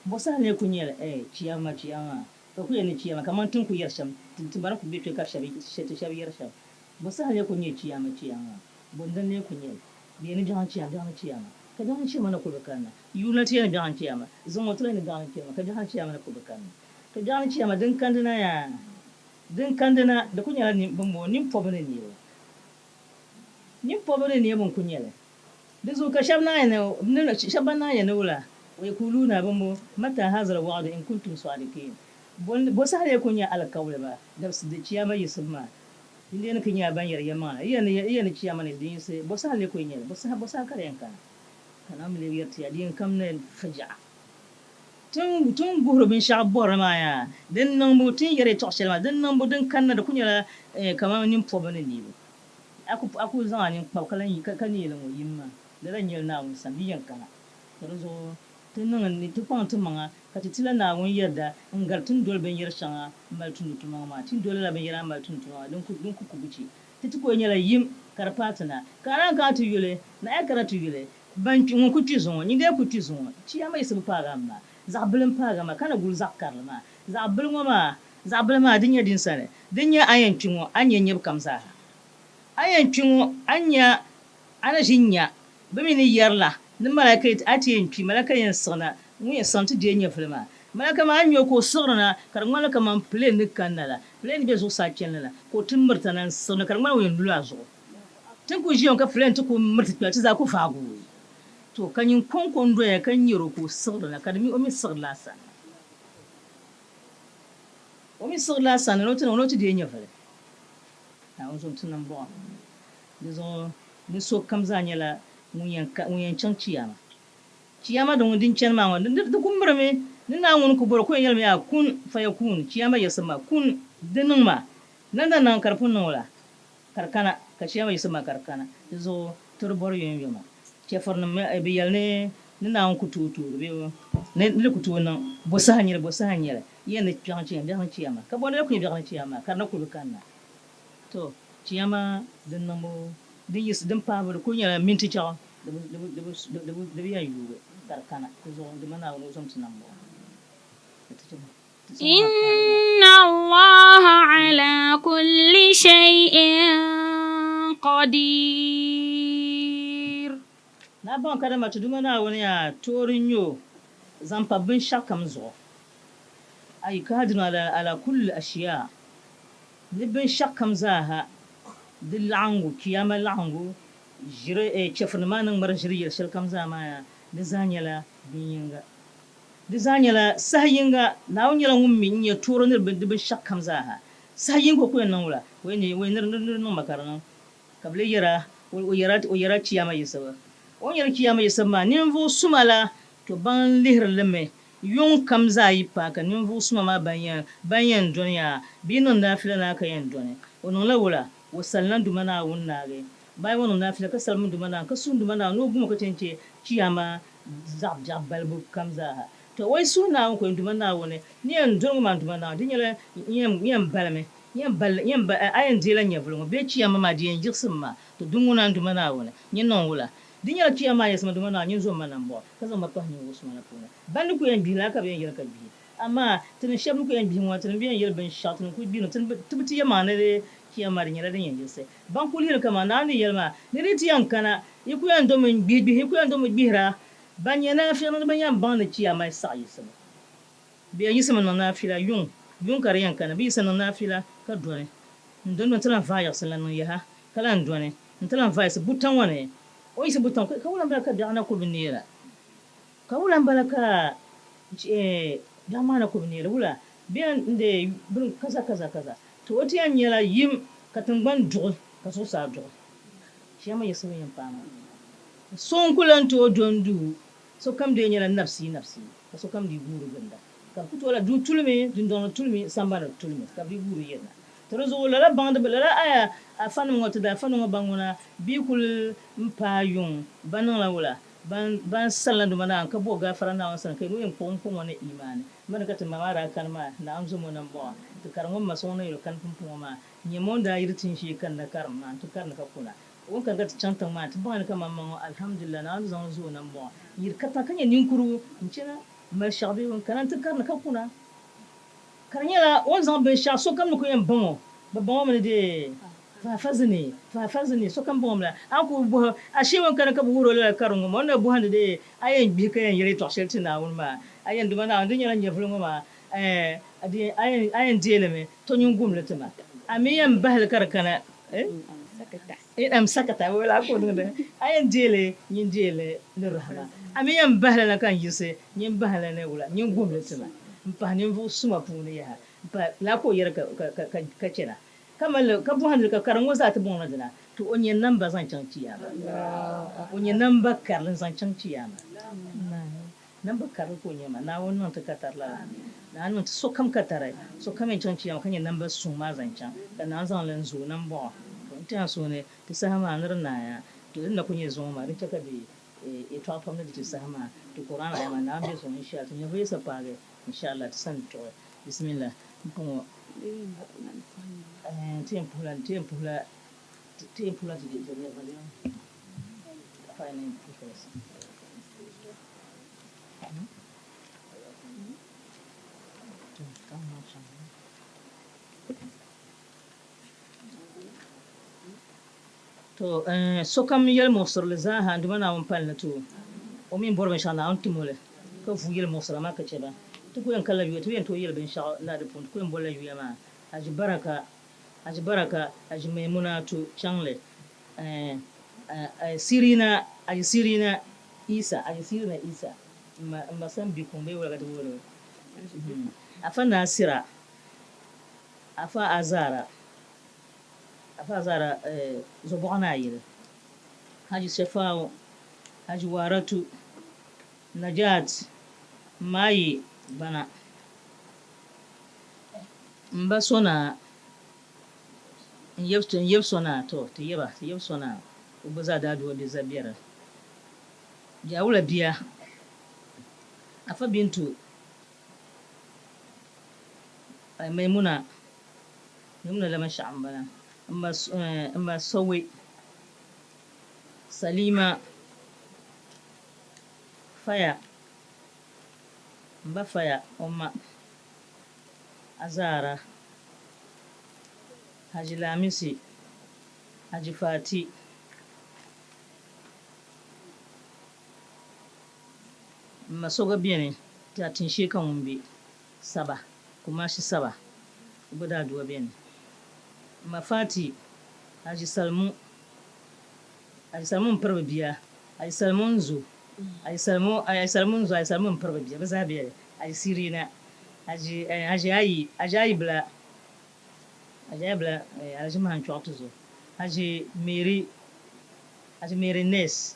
Speaker 3: bɔ saha ni ku nyɛli eh chiyaama chiyaama ka ku yɛli ni chiyaama kaman ti ni ku yɛri shɛm ti ba ni ku be kpe ka ti shɛba yɛri shɛm bɔ saha ni ku nyɛ chiyaama chiyaama bɔ n-dini lee ku nyɛli bɛ yɛli ni biɛɣuni chiyaama biɛɣuni chiyaama ka biɛɣuni chiyaama na kuli bi kanna yuuni la ti yɛli ni biɛɣuni chiyaama zuŋɔ ti lahi ni biɛɣuni chiyaama ka biɛɣuni chiyaama na kuli bi kanna to biɛɣuni chiyaama din kandina yaa din kandina di ku nyɛla bɛmbɔŋɔ ninpɔbu ni neebu ninpɔbu ni neebu n-ku nyɛli. Di zuɣu ka shɛba naan yɛn ni, shɛba ban naan yɛn ni wula, Wa yaquluuna, bɛmbɔ, Mata haazal wa'du in kuntum saadiqiin, Bɔ saha lee kuli nyɛ alikauli ba dabisi di Chiyaama yiɣisibu maa? Yi lee ni kuli nyɛla ban yɛri yɛlimaŋli, yi yɛn ni, yi yɛn ni Chiyaama ni din yiɣisi, bɔ saha lee kuli nyɛli? Bɔ saha, bɔ saha ka di yɛn kana? Ka Naawuni mi lee yɛri ti ya, di yɛn kam ni faji'a. Ti ni guhiri binshɛɣu bɔri maa yaa, din niŋbu, ti ni yɛri yɛtɔɣ shɛli maa, din niŋbu, din kanna, di kuli nyɛla kaman ninpɔbibu ni neebu. A ku zaŋ a nini kpabi ka lan ka ni yɛli ŋɔ, Yim ma, lala n-nyɛ li Naawuni sani, di yɛn kana. Ka di zuɣu ti niŋ ni ti kpaŋ timaŋa ka ti tila Naawuni yɛda n-gari ti ni doli binyɛr shɛŋa m-mali tumdi tuma ŋɔ maa. Ti ni doli lala binyɛra maa m-mali tumdi tuma maa, din ku ku buchi. Ti ti kuli nyɛla yim ka di paai ti na. Ka a naan kana ti yuli, na a yi kana ti yuli, ban kpi, ŋun ku kpi zuŋɔ, nyin dee ku kpi zuŋɔ, chiyaama yiɣisibu paagi a mi maa. Zaɣ bili m-paagi a maa, ka na guli zaɣ karili maa. Zaɣ bili ŋɔ maa, Zaɣ bili maa, di nyɛ din sani. Din nyɛ a yɛn kpi ŋɔ, a ni nya nyabu kam zaaha. A yɛn kpi ŋɔ, a ni nya, a ni ʒi n-nya bɛ mi ni yɛri la ni malaika yi ti, a ti yɛn kpi, malaika yɛn siɣi na, ŋun yɛn siɣimi ti deei nyɛvili maa. Malaika maa, a ni nya o ka o siɣiri na, ka di ŋmanila kaman pileen ni kanna la, pileen ni be zuɣusaa chani la, ka o ti mirita na n-siɣi na, ka di ŋmani o yɛn lula a zuɣu. Ti ni kul ʒiya ŋɔ ka pileen ti ku miriti kpɛla, ti zaa ku vaagi o. To, ka nyin kɔŋko n-doya ka nyari o ka o siɣiri na, ka di mi o mi siɣirila a sani. O mi siɣirila a sani ni o ti niŋ ni o ti deei nyɛvili. Naawuni zuɣu ti niŋ buɣim. Di zuɣu ni sokam zaa nyɛla ŋun yɛn chaŋ Chiyaama. Chiyaama din din chani maa ŋɔ, di ku mirimi ni Naawuni ku bɔri o ka o yɛn yɛlimi yaa kun fayakun, Chiyaama yiɣisim maa, kun, di niŋ ma, nandan niŋ ka di pun niŋ o la, ka di kana, ka Chiyaama yiɣisim maa ka di kana. Di zuɣu ti di bɔri yomyoma. Chɛfurinim mi, bɛ yɛli ni ni Naawuni ku tooi toori bee ni di ku tooi niŋ, bɔ saha n-nyɛ li, bɔ saha n-nyɛ li, yi yɛn ni biɛɣuni chiyaama, biɛɣuni chiyaama, ka bɔ n-lee ku nyɛ biɛɣuni chiyaama maa, ka di na kuli bi kanna. Tɔ! Chiyaama din niŋbu, din yiɣisi, din paabu, di kuli nyɛla minti chɛɣu, di bi yɛn yuugi. Ka di kana di zuɣu Duuma Naawuni o zom ti nam bɔŋɔ.
Speaker 2: Inna Allaha ala kulli shay'in qadir.
Speaker 3: Naa baŋ kadama ti Duuma Naawuni yaa toori n-nyɛ o zaŋ pa binshɛɣukam zuɣu. Ay kaadirun ala kulli ashiya, ni binshɛɣukam zaaha di laɣiŋgu, Kiyama laɣiŋgu, ʒiri, chɛfurinima maa ni ŋmari ʒiri yɛli shɛlikam zaa maa yaa, di zaa nyɛla bin yiŋga. Di zaa nyɛla saha yiŋga. Naawuni nyɛla ŋun mi n-nyɛ toori ni di binshɛɣukam zaa ha. Saha yiŋga o ku yɛn niŋ wula? O yɛn ni di niŋ ma ka di niŋ. Ka bɛ lee yɛra, O yɛra Chiyaama yiɣisibu. O ni yɛri Chiyaama yiɣisibu maa, ninvuɣ suma la, to ban lihiri li mi. Yuŋ kam zaa yi paai ka ninvuɣ suma maa ban yɛn dɔni yaa, bɛ yi niŋ naafila naa ka yɛn dɔni. O niŋla wula? O salina Duuma Naawuni naagi. Bayi o niŋ naafila ka salimi Duuma Naawuni, ka suhi Duuma Naawuni ni o gum o ka chɛ n-chɛ Chiyaama zaɣ biɛɣu balibu kam zaa ha. Tɔ! O yi suhi Naawuni ka o yɛn Duuma Naawuni ni yɛn dɔni ŋɔ maa Duuma Naawuni, di nyɛla n yɛn balimi, n yɛn bali, a yɛn deela nyɛvili ŋɔ bee Chiyaama maa di yɛn yiɣisim ma? Tɔ! Din ŋuna n Duuma Naawuni, nyin niŋ wula? Di nyɛla Chiyaama maa yiɣisimi Duuma Naawuni, nyin zom ma nambɔɣu, ka zaŋ ma pahi ninvuɣ suma la puuni. Ban ni ku yɛn gbihi lala ka bɛ yɛn yɛli ka gbihi. Amaa! Tinim shɛba ni ku yɛn gbihi ŋɔ, tinim bi yɛn yɛli binshɛɣu, tinim kul gbihimi, ti bi ti yɛlimaŋli ni di Chiyaama maa di nyɛla din yɛn yiɣisi. Ban kul lihiri kaman Naawuni ni yɛli maa, ni di ti yɛn kana, yi ku yɛn domi n-gbihigbihi, yi ku yɛn domi gbihira, ban nyɛ naafiɣi ni ban yɛn baŋ ni Chiyaama yi saɣi yiɣisibu. Bɛ yɛn yiɣisimi niŋ naafila yuŋ, yuŋ ka di yɛn kana, bɛ yiɣisi niŋ naafila ka dɔni, n-dɔni dɔni ti lan vaai yiɣisi n-lan niŋ yaha, ka lan dɔni nti lan vaai yiɣisi buta ŋɔ ni. O yiɣisi buta ŋɔ, ka wula m-bala ka biɛɣu na kul bi neera? Ka wula m-bala ka biɛɣu maa na kul bi neera? Wula bɛ yɛn n-deei bini kaza kaza kaza? To o ti yɛn nyɛla yim ka tiŋgbani duɣi ka zuɣusaa duɣi. Chiyaama yiɣisibu yɛn paai maa. So n-ku lan tooi do n-du, sokam dee nyɛla nabisii nabisii, ka sokam dii guuri ginda. Ka bɛ ku tooi la duu tulimi, dundɔŋ ni tulimi, sambani ni tulimi, ka bɛ dii guuri yirina. To di zuɣu lala baŋdiba, lala aya afanim ŋɔ, ti daa afanim ŋɔ ban ŋuna bɛ yi kuli m-paai yuŋ, ban niŋla wula? Ban ban salina Duuma Naawuni ka bo gaafara Naawuni sani ka yi ŋun yɛn kpuɣi n-kpuɣi ŋɔ ni iimaani. Mani ka ti ma maa daa kani maa, Naawuni zo mo nambɔɣu. Ti kari ŋun ma so ŋun na yuli kani pumpɔŋɔ maa, nyɛ mo n-daa yiri tinshee kanna karim maa nti karini ka kuna. O ni kani ka ti chaŋ tiŋ maa nti baŋ ni kaman ma ŋɔ, alhamdulillah, Naawuni zaŋ li zo o nambɔɣu n-yiri katiŋa ka nyɛ ninkurigu n-chana m-mali shɛɣu bee n kana nti karini ka kuna. Ka di nyɛla o ni zaŋ binshɛɣu sokam ni ku yɛn baŋ o, bɛ baŋ o mi ni dee fahafazi ni, fahafazi ni, sokam baŋ o mi la. A ni kul bɔhi ashee ŋun kani ka bɛ wuhir o lala kariŋ ŋɔ maa, o ni na bɔhindi dee a yɛn gbihi ka yɛn yɛli yɛtɔɣ shɛli ti Naawuni maa, a yɛn Duuma Naawuni, di nyɛla nyɛvili ŋɔ maa, ɛɛn, di a yɛn, a yɛn deei li mi, tɔ nyin gum li ti ma. A mi yɛn bahi li ka di kana, eh? In amsakta, wala ka o niŋdi, a yɛn deei li, nyin deei li ni rahima. A mi yɛn bahi li la ka n yiɣisi, nyin bahi li ni wula, nyin gum li ti ma. M-pahi ninvuɣ suma puuni yaha. M-pahi lala ka o yɛri ka chana. Ka mali li, ka bɔhindi li ka karim ŋɔ zaa ti bɔŋ la dina, to o nyɛ namba zaŋ chaŋ Chiyaama. O nyɛ namba karili n-zaŋ chaŋ Chiyaama. Namba karili ka o nyɛ maa. Naawuni niŋ ti katari lala. Naawuni niŋ ti sokam katari. Sokam yɛn chaŋ Chiyaama ka nyɛ namba suŋ maa zaŋ chaŋ. Ka Naawuni zaŋ li n-zo o nambɔɣu. To n tɛha suhu ni ti saha maa ni di naaya. To din na kuli nyɛ zuŋɔ maa din chɛ ka bɛ yɛtɔɣa pam ni di ti saha maa ti Quran aya maa Naawuni be zuŋɔ inshallah ti nyɛvuli yiɣisi paagi inshallah ti sani tuɣi. Bismillah m-pɔŋɔ ti yɛn puhila ti yɛn puhila ti yɛn puhila ti nyɛvuli To sokam yɛlimuɣisirili zaaha n Duuma Naawuni pali ni ti o, o mi ni bɔri binshɛɣu Naawuni tim o li, ka vuui yɛlimuɣisira maa ka chɛ ba. Ti ku yɛn kalila yuya, ti bi yɛn tooi yɛli binshɛɣu lala di puuni, ti ku yɛn bolila yuya maa, Haji Baraka, Haji Baraka, Haji Maimunatu Chaŋli, Sirina, Haji Sirina Isa, Haji Sirina Isa, m ma sani bikuŋ bee wula ka ti booni o? Afa Nasira, Afa Azara. Afa Azara Zobɔɣu ni Ayili, Haji Shafau, Haji Waaratu, Najat, Maayi Gbana, m ba Sonaa, n yab Sonaa, to ti yaba, ti yab Sonaa, o gba zaa daa dua bɛ Zabiɛri. Jaawula bia, Afa Bintu, Maimuna. Maimuna la Mashaɣu m-bala. M ma Sowe, Salima, Faya, m ba Faya o ma Azara, Haji Lamisi, Haji Fati. M ma so gba beni ti a tinshee ka ŋun be Saba, Kumasi Saba, o gba daa dua beni. M ma Fati, Haji Salimu, Haji Salimu m-piri bɛ bia, Haji Salimu n-zo, Haji Salimu, Haji Salimu n-zo, Haji Salimu m-piri bɛ bia, bɛ zaa beni, Haji Sirina, Haji, Haji Ayi, Haji Ayi bila, Haji Ayi bila, Alhaji Mahan Chɔɣu-Tizo, Haji Mary, Haji Mary Nurse.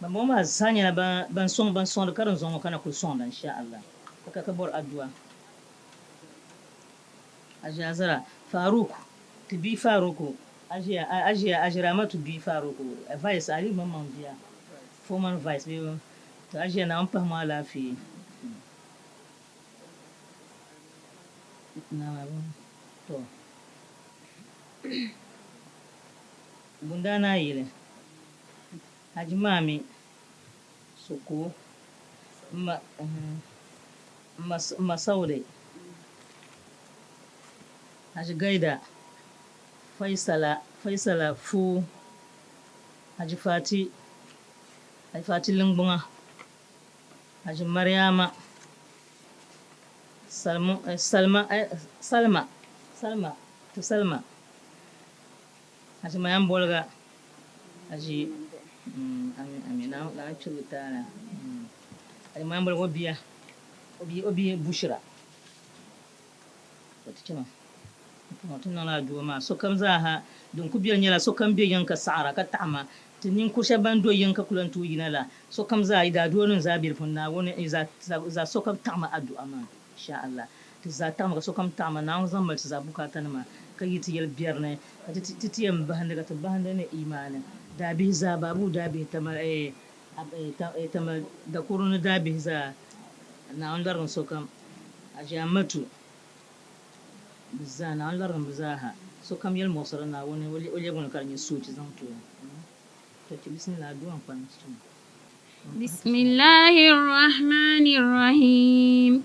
Speaker 3: Bambɔŋɔ maa zaa nyɛla ban sɔŋ ban sɔŋdi karinzɔŋ ŋɔ ka na kuli sɔŋda insha Allah ka ka bɔri adua. Aʒi Azara, Faruk, ti bia Faruku, Aʒi Aʒi Aʒi Ramatu bia Faruku, Vice, Aliyu maŋmaŋ bia, Foreman Vice bee to Aʒiya Naawuni pahimi o alaafee. To Bundaana yili, Haji Maami, Sokoo, m ma Saude, Haji Gaida, Faisala, Faisala Fuu, Haji Fati, Haji Fati Lingbuŋa, Haji Mariama, Salmu, Salma, Salma, Salma, ti Salma. Haji Mayamboliga, Haji ami ami Naawuni chirigi taali Haji Mayamboliga o bia o bia Bushira ka ti chama n-puhi ti niŋla aduwa maa sokam zaaha din ku beni nyɛla sokam be yiŋ ka saɣira ka taɣima ti ninkur shɛba ban do yiŋ ka ku lan tooi yina la sokam zaa yi daaduanim zaa be di puuni Naawuni zaa sokam taɣima adu'a maa. Insha Allah. Ti zaa taɣimi ka sokam taɣima Naawuni zaŋ mali ti zaa bukaatanima ka yi ti yɛli biɛri ni ka ti ti yɛn bahindi ka ti bahindi ni imaani daabihi zaa Baabuu daabihi Tamale dakoro ni daabihi zaa Naawuni larigim sokam Aʒi Amatu bɛ zaa Naawuni larigim bɛ zaa ha sokam yɛli muɣisiri Naawuni o lɛbigimi li ka di nyɛ soochi zaŋ ti o To ti bismillah aduwa n-kpalim ti chana.
Speaker 2: بسم الله الرحمن الرحيم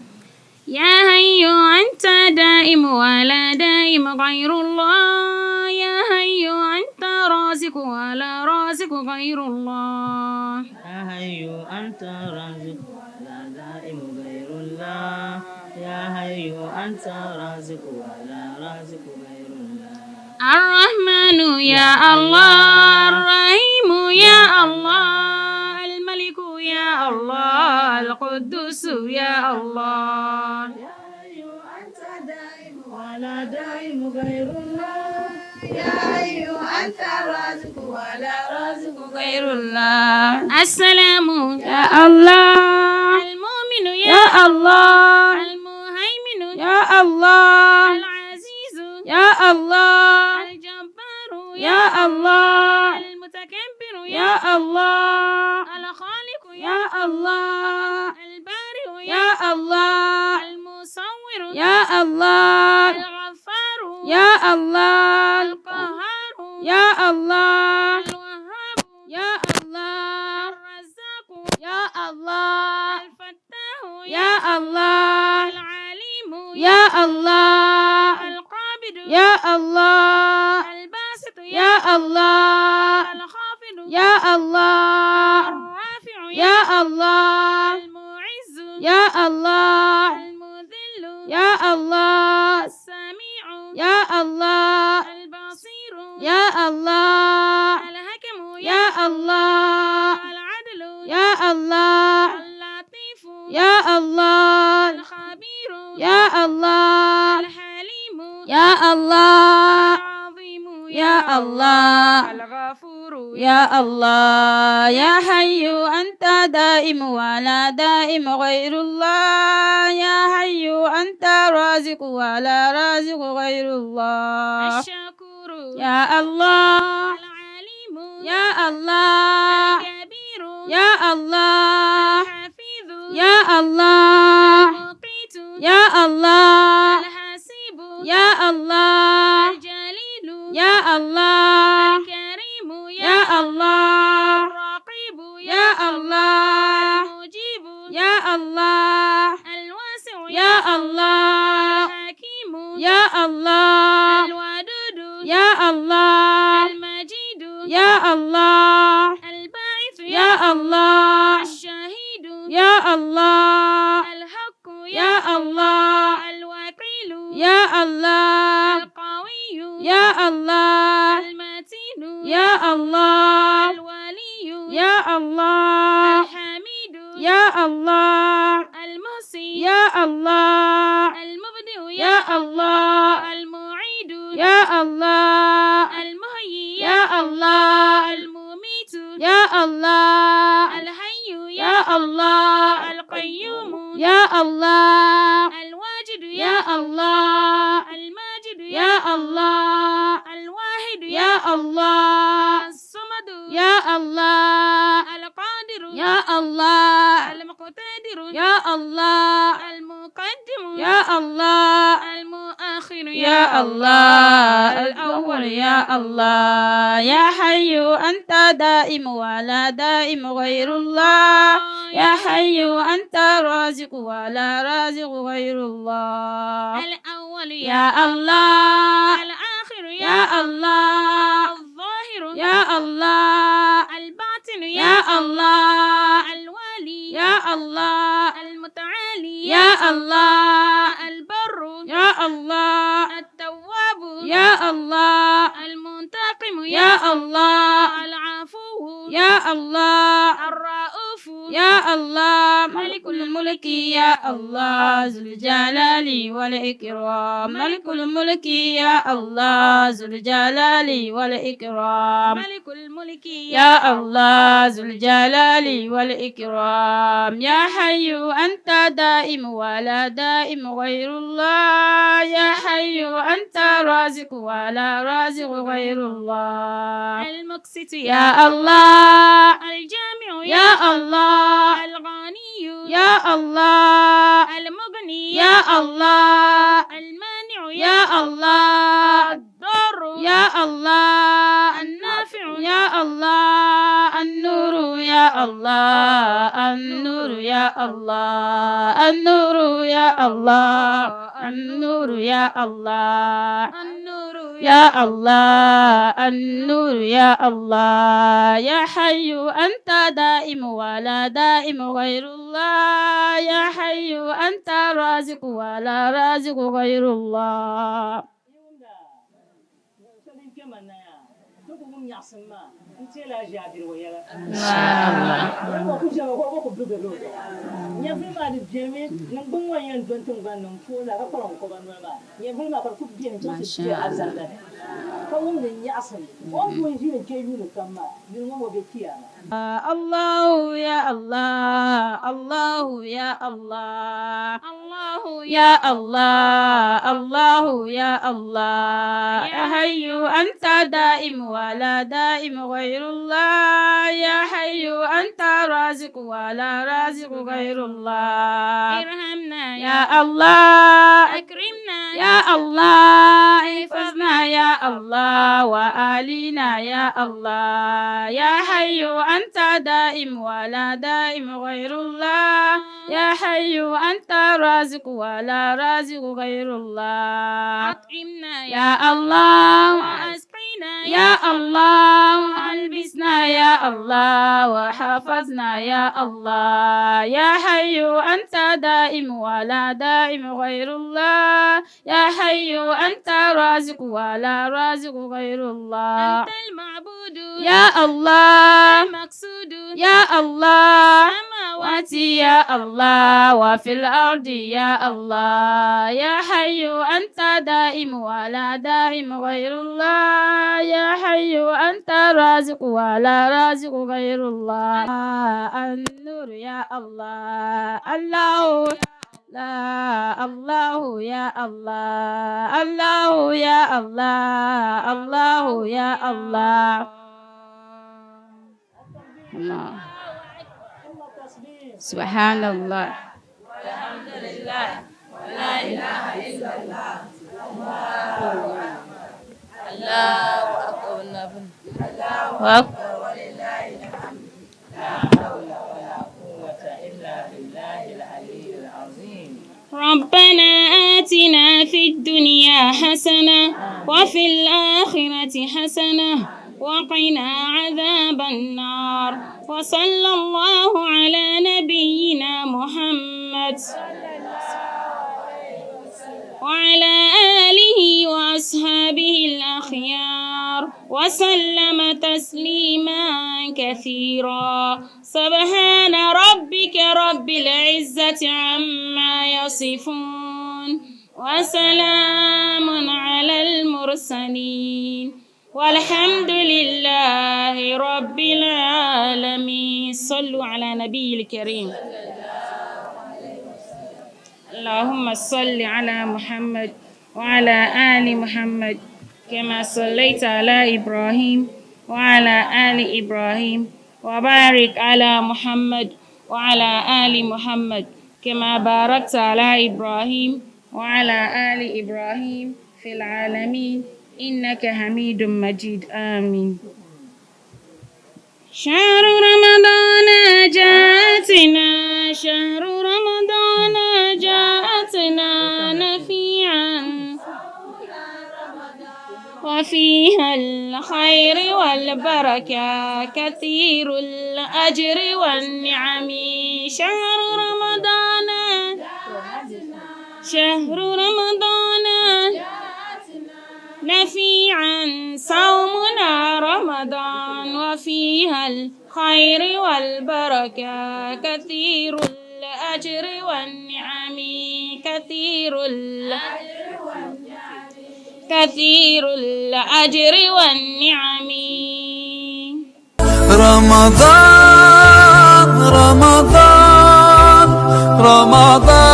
Speaker 2: يا حي أنت دائم ولا دائم غير الله يا حي أنت رازق ولا رازق غير الله
Speaker 3: يا حي أنت رازق لا دائم غير الله يا حي أنت رازق ولا رازق غير الله
Speaker 2: الرحمن يا الله الرحيم يا الله الملك يا الله القدوس يا الله
Speaker 3: يا حي أنت دائم ولا دائم غير الله
Speaker 4: يا حي أنت رازق ولا رازق غير الله
Speaker 2: السلام
Speaker 4: يا الله
Speaker 2: المؤمن
Speaker 4: يا الله
Speaker 2: المهيمن
Speaker 4: يا الله
Speaker 2: العزيز
Speaker 4: يا الله
Speaker 2: الجبار
Speaker 4: يا الله
Speaker 2: المتكبر
Speaker 4: يا الله
Speaker 2: الخالق
Speaker 4: يا الله
Speaker 2: البارئ
Speaker 4: يا الله
Speaker 2: المصور
Speaker 4: يا الله
Speaker 2: الغفار
Speaker 4: يا الله
Speaker 2: القهار
Speaker 4: يا الله
Speaker 2: الوهاب
Speaker 4: يا الله
Speaker 2: الرزاق
Speaker 4: يا الله
Speaker 2: الفتاح
Speaker 4: يا الله
Speaker 2: العليم
Speaker 4: يا الله
Speaker 2: القابض
Speaker 4: يا الله
Speaker 2: الباسط
Speaker 4: يا الله
Speaker 2: الخافض
Speaker 4: يا الله
Speaker 2: الرافع
Speaker 4: يا الله
Speaker 2: المعز
Speaker 4: يا الله
Speaker 2: المذل
Speaker 4: يا الله
Speaker 2: السميع
Speaker 4: يا الله
Speaker 2: البصير
Speaker 4: يا الله
Speaker 2: الحكم
Speaker 4: يا الله
Speaker 2: العدل
Speaker 4: يا الله
Speaker 2: اللطيف
Speaker 4: يا الله
Speaker 2: الخبير
Speaker 4: يا الله
Speaker 2: الحليم
Speaker 4: يا الله
Speaker 2: العظيم
Speaker 4: يا الله
Speaker 2: الغفور
Speaker 4: يا الله يا حي أنت دائم ولا دائم غير الله يا حي أنت رازق ولا رازق غير الله
Speaker 2: الشكور
Speaker 4: يا الله
Speaker 2: العليم
Speaker 4: يا الله
Speaker 2: الكبير
Speaker 4: يا الله
Speaker 2: الحفيظ
Speaker 4: يا الله
Speaker 2: المقيت
Speaker 4: يا الله
Speaker 2: الحسيب
Speaker 4: يا الله
Speaker 2: الجليل
Speaker 4: يا الله
Speaker 2: الكريم
Speaker 4: يا الله الله
Speaker 2: الواسع
Speaker 4: يا الله
Speaker 2: الحكيم
Speaker 4: يا الله
Speaker 2: الودود
Speaker 4: يا الله
Speaker 2: المجيد
Speaker 4: يا الله
Speaker 2: الباعث
Speaker 4: يا الله
Speaker 2: الشهيد
Speaker 4: يا الله
Speaker 2: الحق
Speaker 4: يا الله
Speaker 2: الوكيل
Speaker 4: يا الله
Speaker 2: القوي
Speaker 4: يا الله
Speaker 2: المتين
Speaker 4: يا الله
Speaker 2: الولي
Speaker 4: يا الله
Speaker 2: الحميد
Speaker 4: يا الله
Speaker 2: المحصي
Speaker 4: يا الله
Speaker 2: المبدئ
Speaker 4: يا الله
Speaker 2: المعيد
Speaker 4: يا الله
Speaker 2: المحيي
Speaker 4: يا الله
Speaker 2: المميت
Speaker 4: يا الله
Speaker 2: الحي
Speaker 4: يا الله
Speaker 2: القيوم
Speaker 4: يا الله
Speaker 2: الواجد
Speaker 4: يا الله
Speaker 2: الماجد
Speaker 4: يا الله
Speaker 2: الواحد
Speaker 4: يا الله
Speaker 2: الصمد
Speaker 4: يا الله
Speaker 2: القادر
Speaker 4: يا الله
Speaker 2: المقتدر
Speaker 4: يا الله
Speaker 2: المقدم
Speaker 4: يا الله
Speaker 2: المؤخر
Speaker 4: يا الله الأول يا الله يا حي أنت دائم ولا دائم غير الله يا حي أنت رازق ولا رازق غير الله
Speaker 2: الأول
Speaker 4: يا الله
Speaker 2: الآخر
Speaker 4: يا الله
Speaker 2: الظاهر
Speaker 4: يا الله
Speaker 2: الباطن
Speaker 4: يا الله
Speaker 2: الوالي
Speaker 4: يا الله
Speaker 2: المتعالي
Speaker 4: يا الله
Speaker 2: البر
Speaker 4: يا الله
Speaker 2: التواب
Speaker 4: يا الله
Speaker 2: المنتقم
Speaker 4: يا الله
Speaker 2: العفو
Speaker 4: يا الله
Speaker 2: الرؤوف
Speaker 4: يا الله ملك الملك يا الله ذو الجلال والإكرام ملك الملك يا الله ذو الجلال والإكرام
Speaker 2: ملك الملك
Speaker 4: يا الله ذو الجلال والإكرام يا حي أنت دائم ولا دائم غير الله يا حي أنت رازق ولا رازق غير الله
Speaker 2: المقسط
Speaker 4: يا الله
Speaker 2: الجامع
Speaker 4: يا الله
Speaker 2: الغني
Speaker 4: يا الله
Speaker 2: المغني
Speaker 4: يا الله
Speaker 2: المانع
Speaker 4: يا الله
Speaker 2: الضار
Speaker 4: يا الله
Speaker 2: النافع
Speaker 4: يا الله النور يا الله النور يا الله النور يا الله النور يا الله
Speaker 2: النور
Speaker 4: يا الله النور يا الله يا حي أنت دائم ولا دائم غير الله يا حي أنت رازق ولا رازق غير الله
Speaker 3: Shɛli kpɛma na yaa ti ku wum nyaɣisim maa n-teela a ʒi a dirigu yɛla. O ku ʒɛmi ka o ku bibigi o zuɣu. Nyɛvili maa di benimi, niŋgbuŋ ŋɔ n-yɛn doni tiŋgbani ni m-puhi la ka kpalim kɔba noli maa. Nyɛvili maa ka di ku beni chaŋ ti kpe alizanda ni ka wumdi nyaɣisim. O ni pun ʒini kpe yuuni kam maa, yuli ŋɔ ŋɔ be Kiyama.
Speaker 4: الله يا الله الله يا الله
Speaker 2: الله
Speaker 4: يا الله الله يا الله يا حي أنت دائم ولا دائم غير الله يا حي أنت رازق ولا رازق غير الله
Speaker 2: ارحمنا
Speaker 4: يا الله
Speaker 2: أكرمنا
Speaker 4: يا الله احفظنا يا الله وآلينا يا الله يا حي أنت دائم ولا دائم غير الله يا حي أنت رازق ولا رازق غير الله
Speaker 2: أطعمنا
Speaker 4: يا الله
Speaker 2: وأسقنا
Speaker 4: يا الله ألبسنا يا الله وحفظنا يا الله يا حي أنت دائم ولا دائم غير الله يا حي أنت رازق ولا رازق غير الله
Speaker 2: أنت المعبود
Speaker 4: يا الله
Speaker 2: المقصود
Speaker 4: يا الله
Speaker 2: السماوات
Speaker 4: يا الله وفي الأرض يا الله يا حي أنت دائم ولا دائم غير الله يا حي أنت رازق ولا رازق غير الله النور يا الله الله لا الله يا الله الله يا الله الله يا الله الله سبحان الله
Speaker 3: Allahu akbar. La hawla wala quwwata illa billahi al
Speaker 2: ربنا آتنا في الدنيا حسنة وفي الآخرة حسنة وقنا عذاب النار. وصلى الله على نبينا محمد وعلى آله وأصحابه الأخيار وسلم تسليما كثيرا. سبحان ربك رب العزة عما يصفون وسلام على المرسلين والحمد لله رب العالمين. صلوا على نبي الكريم. اللهم صل على محمد وعلى آل محمد كما صليت على إبراهيم وعلى آل إبراهيم، وبارك على محمد وعلى آل محمد كما باركت على إبراهيم وعلى آل إبراهيم في العالمين إنك حميد مجيد. آمين. شهر رمضان جاءتنا، شهر رمضان جاءتنا نفيعا وفيها الخير والبركة كثير الأجر والنعم. شهر رمضان، شهر رمضان نفيعا، صومنا رمضان وفيها الخير والبركة كثير الأجر والنعم، كثير الأجر والنعم.
Speaker 1: رمضان رمضان رمضان.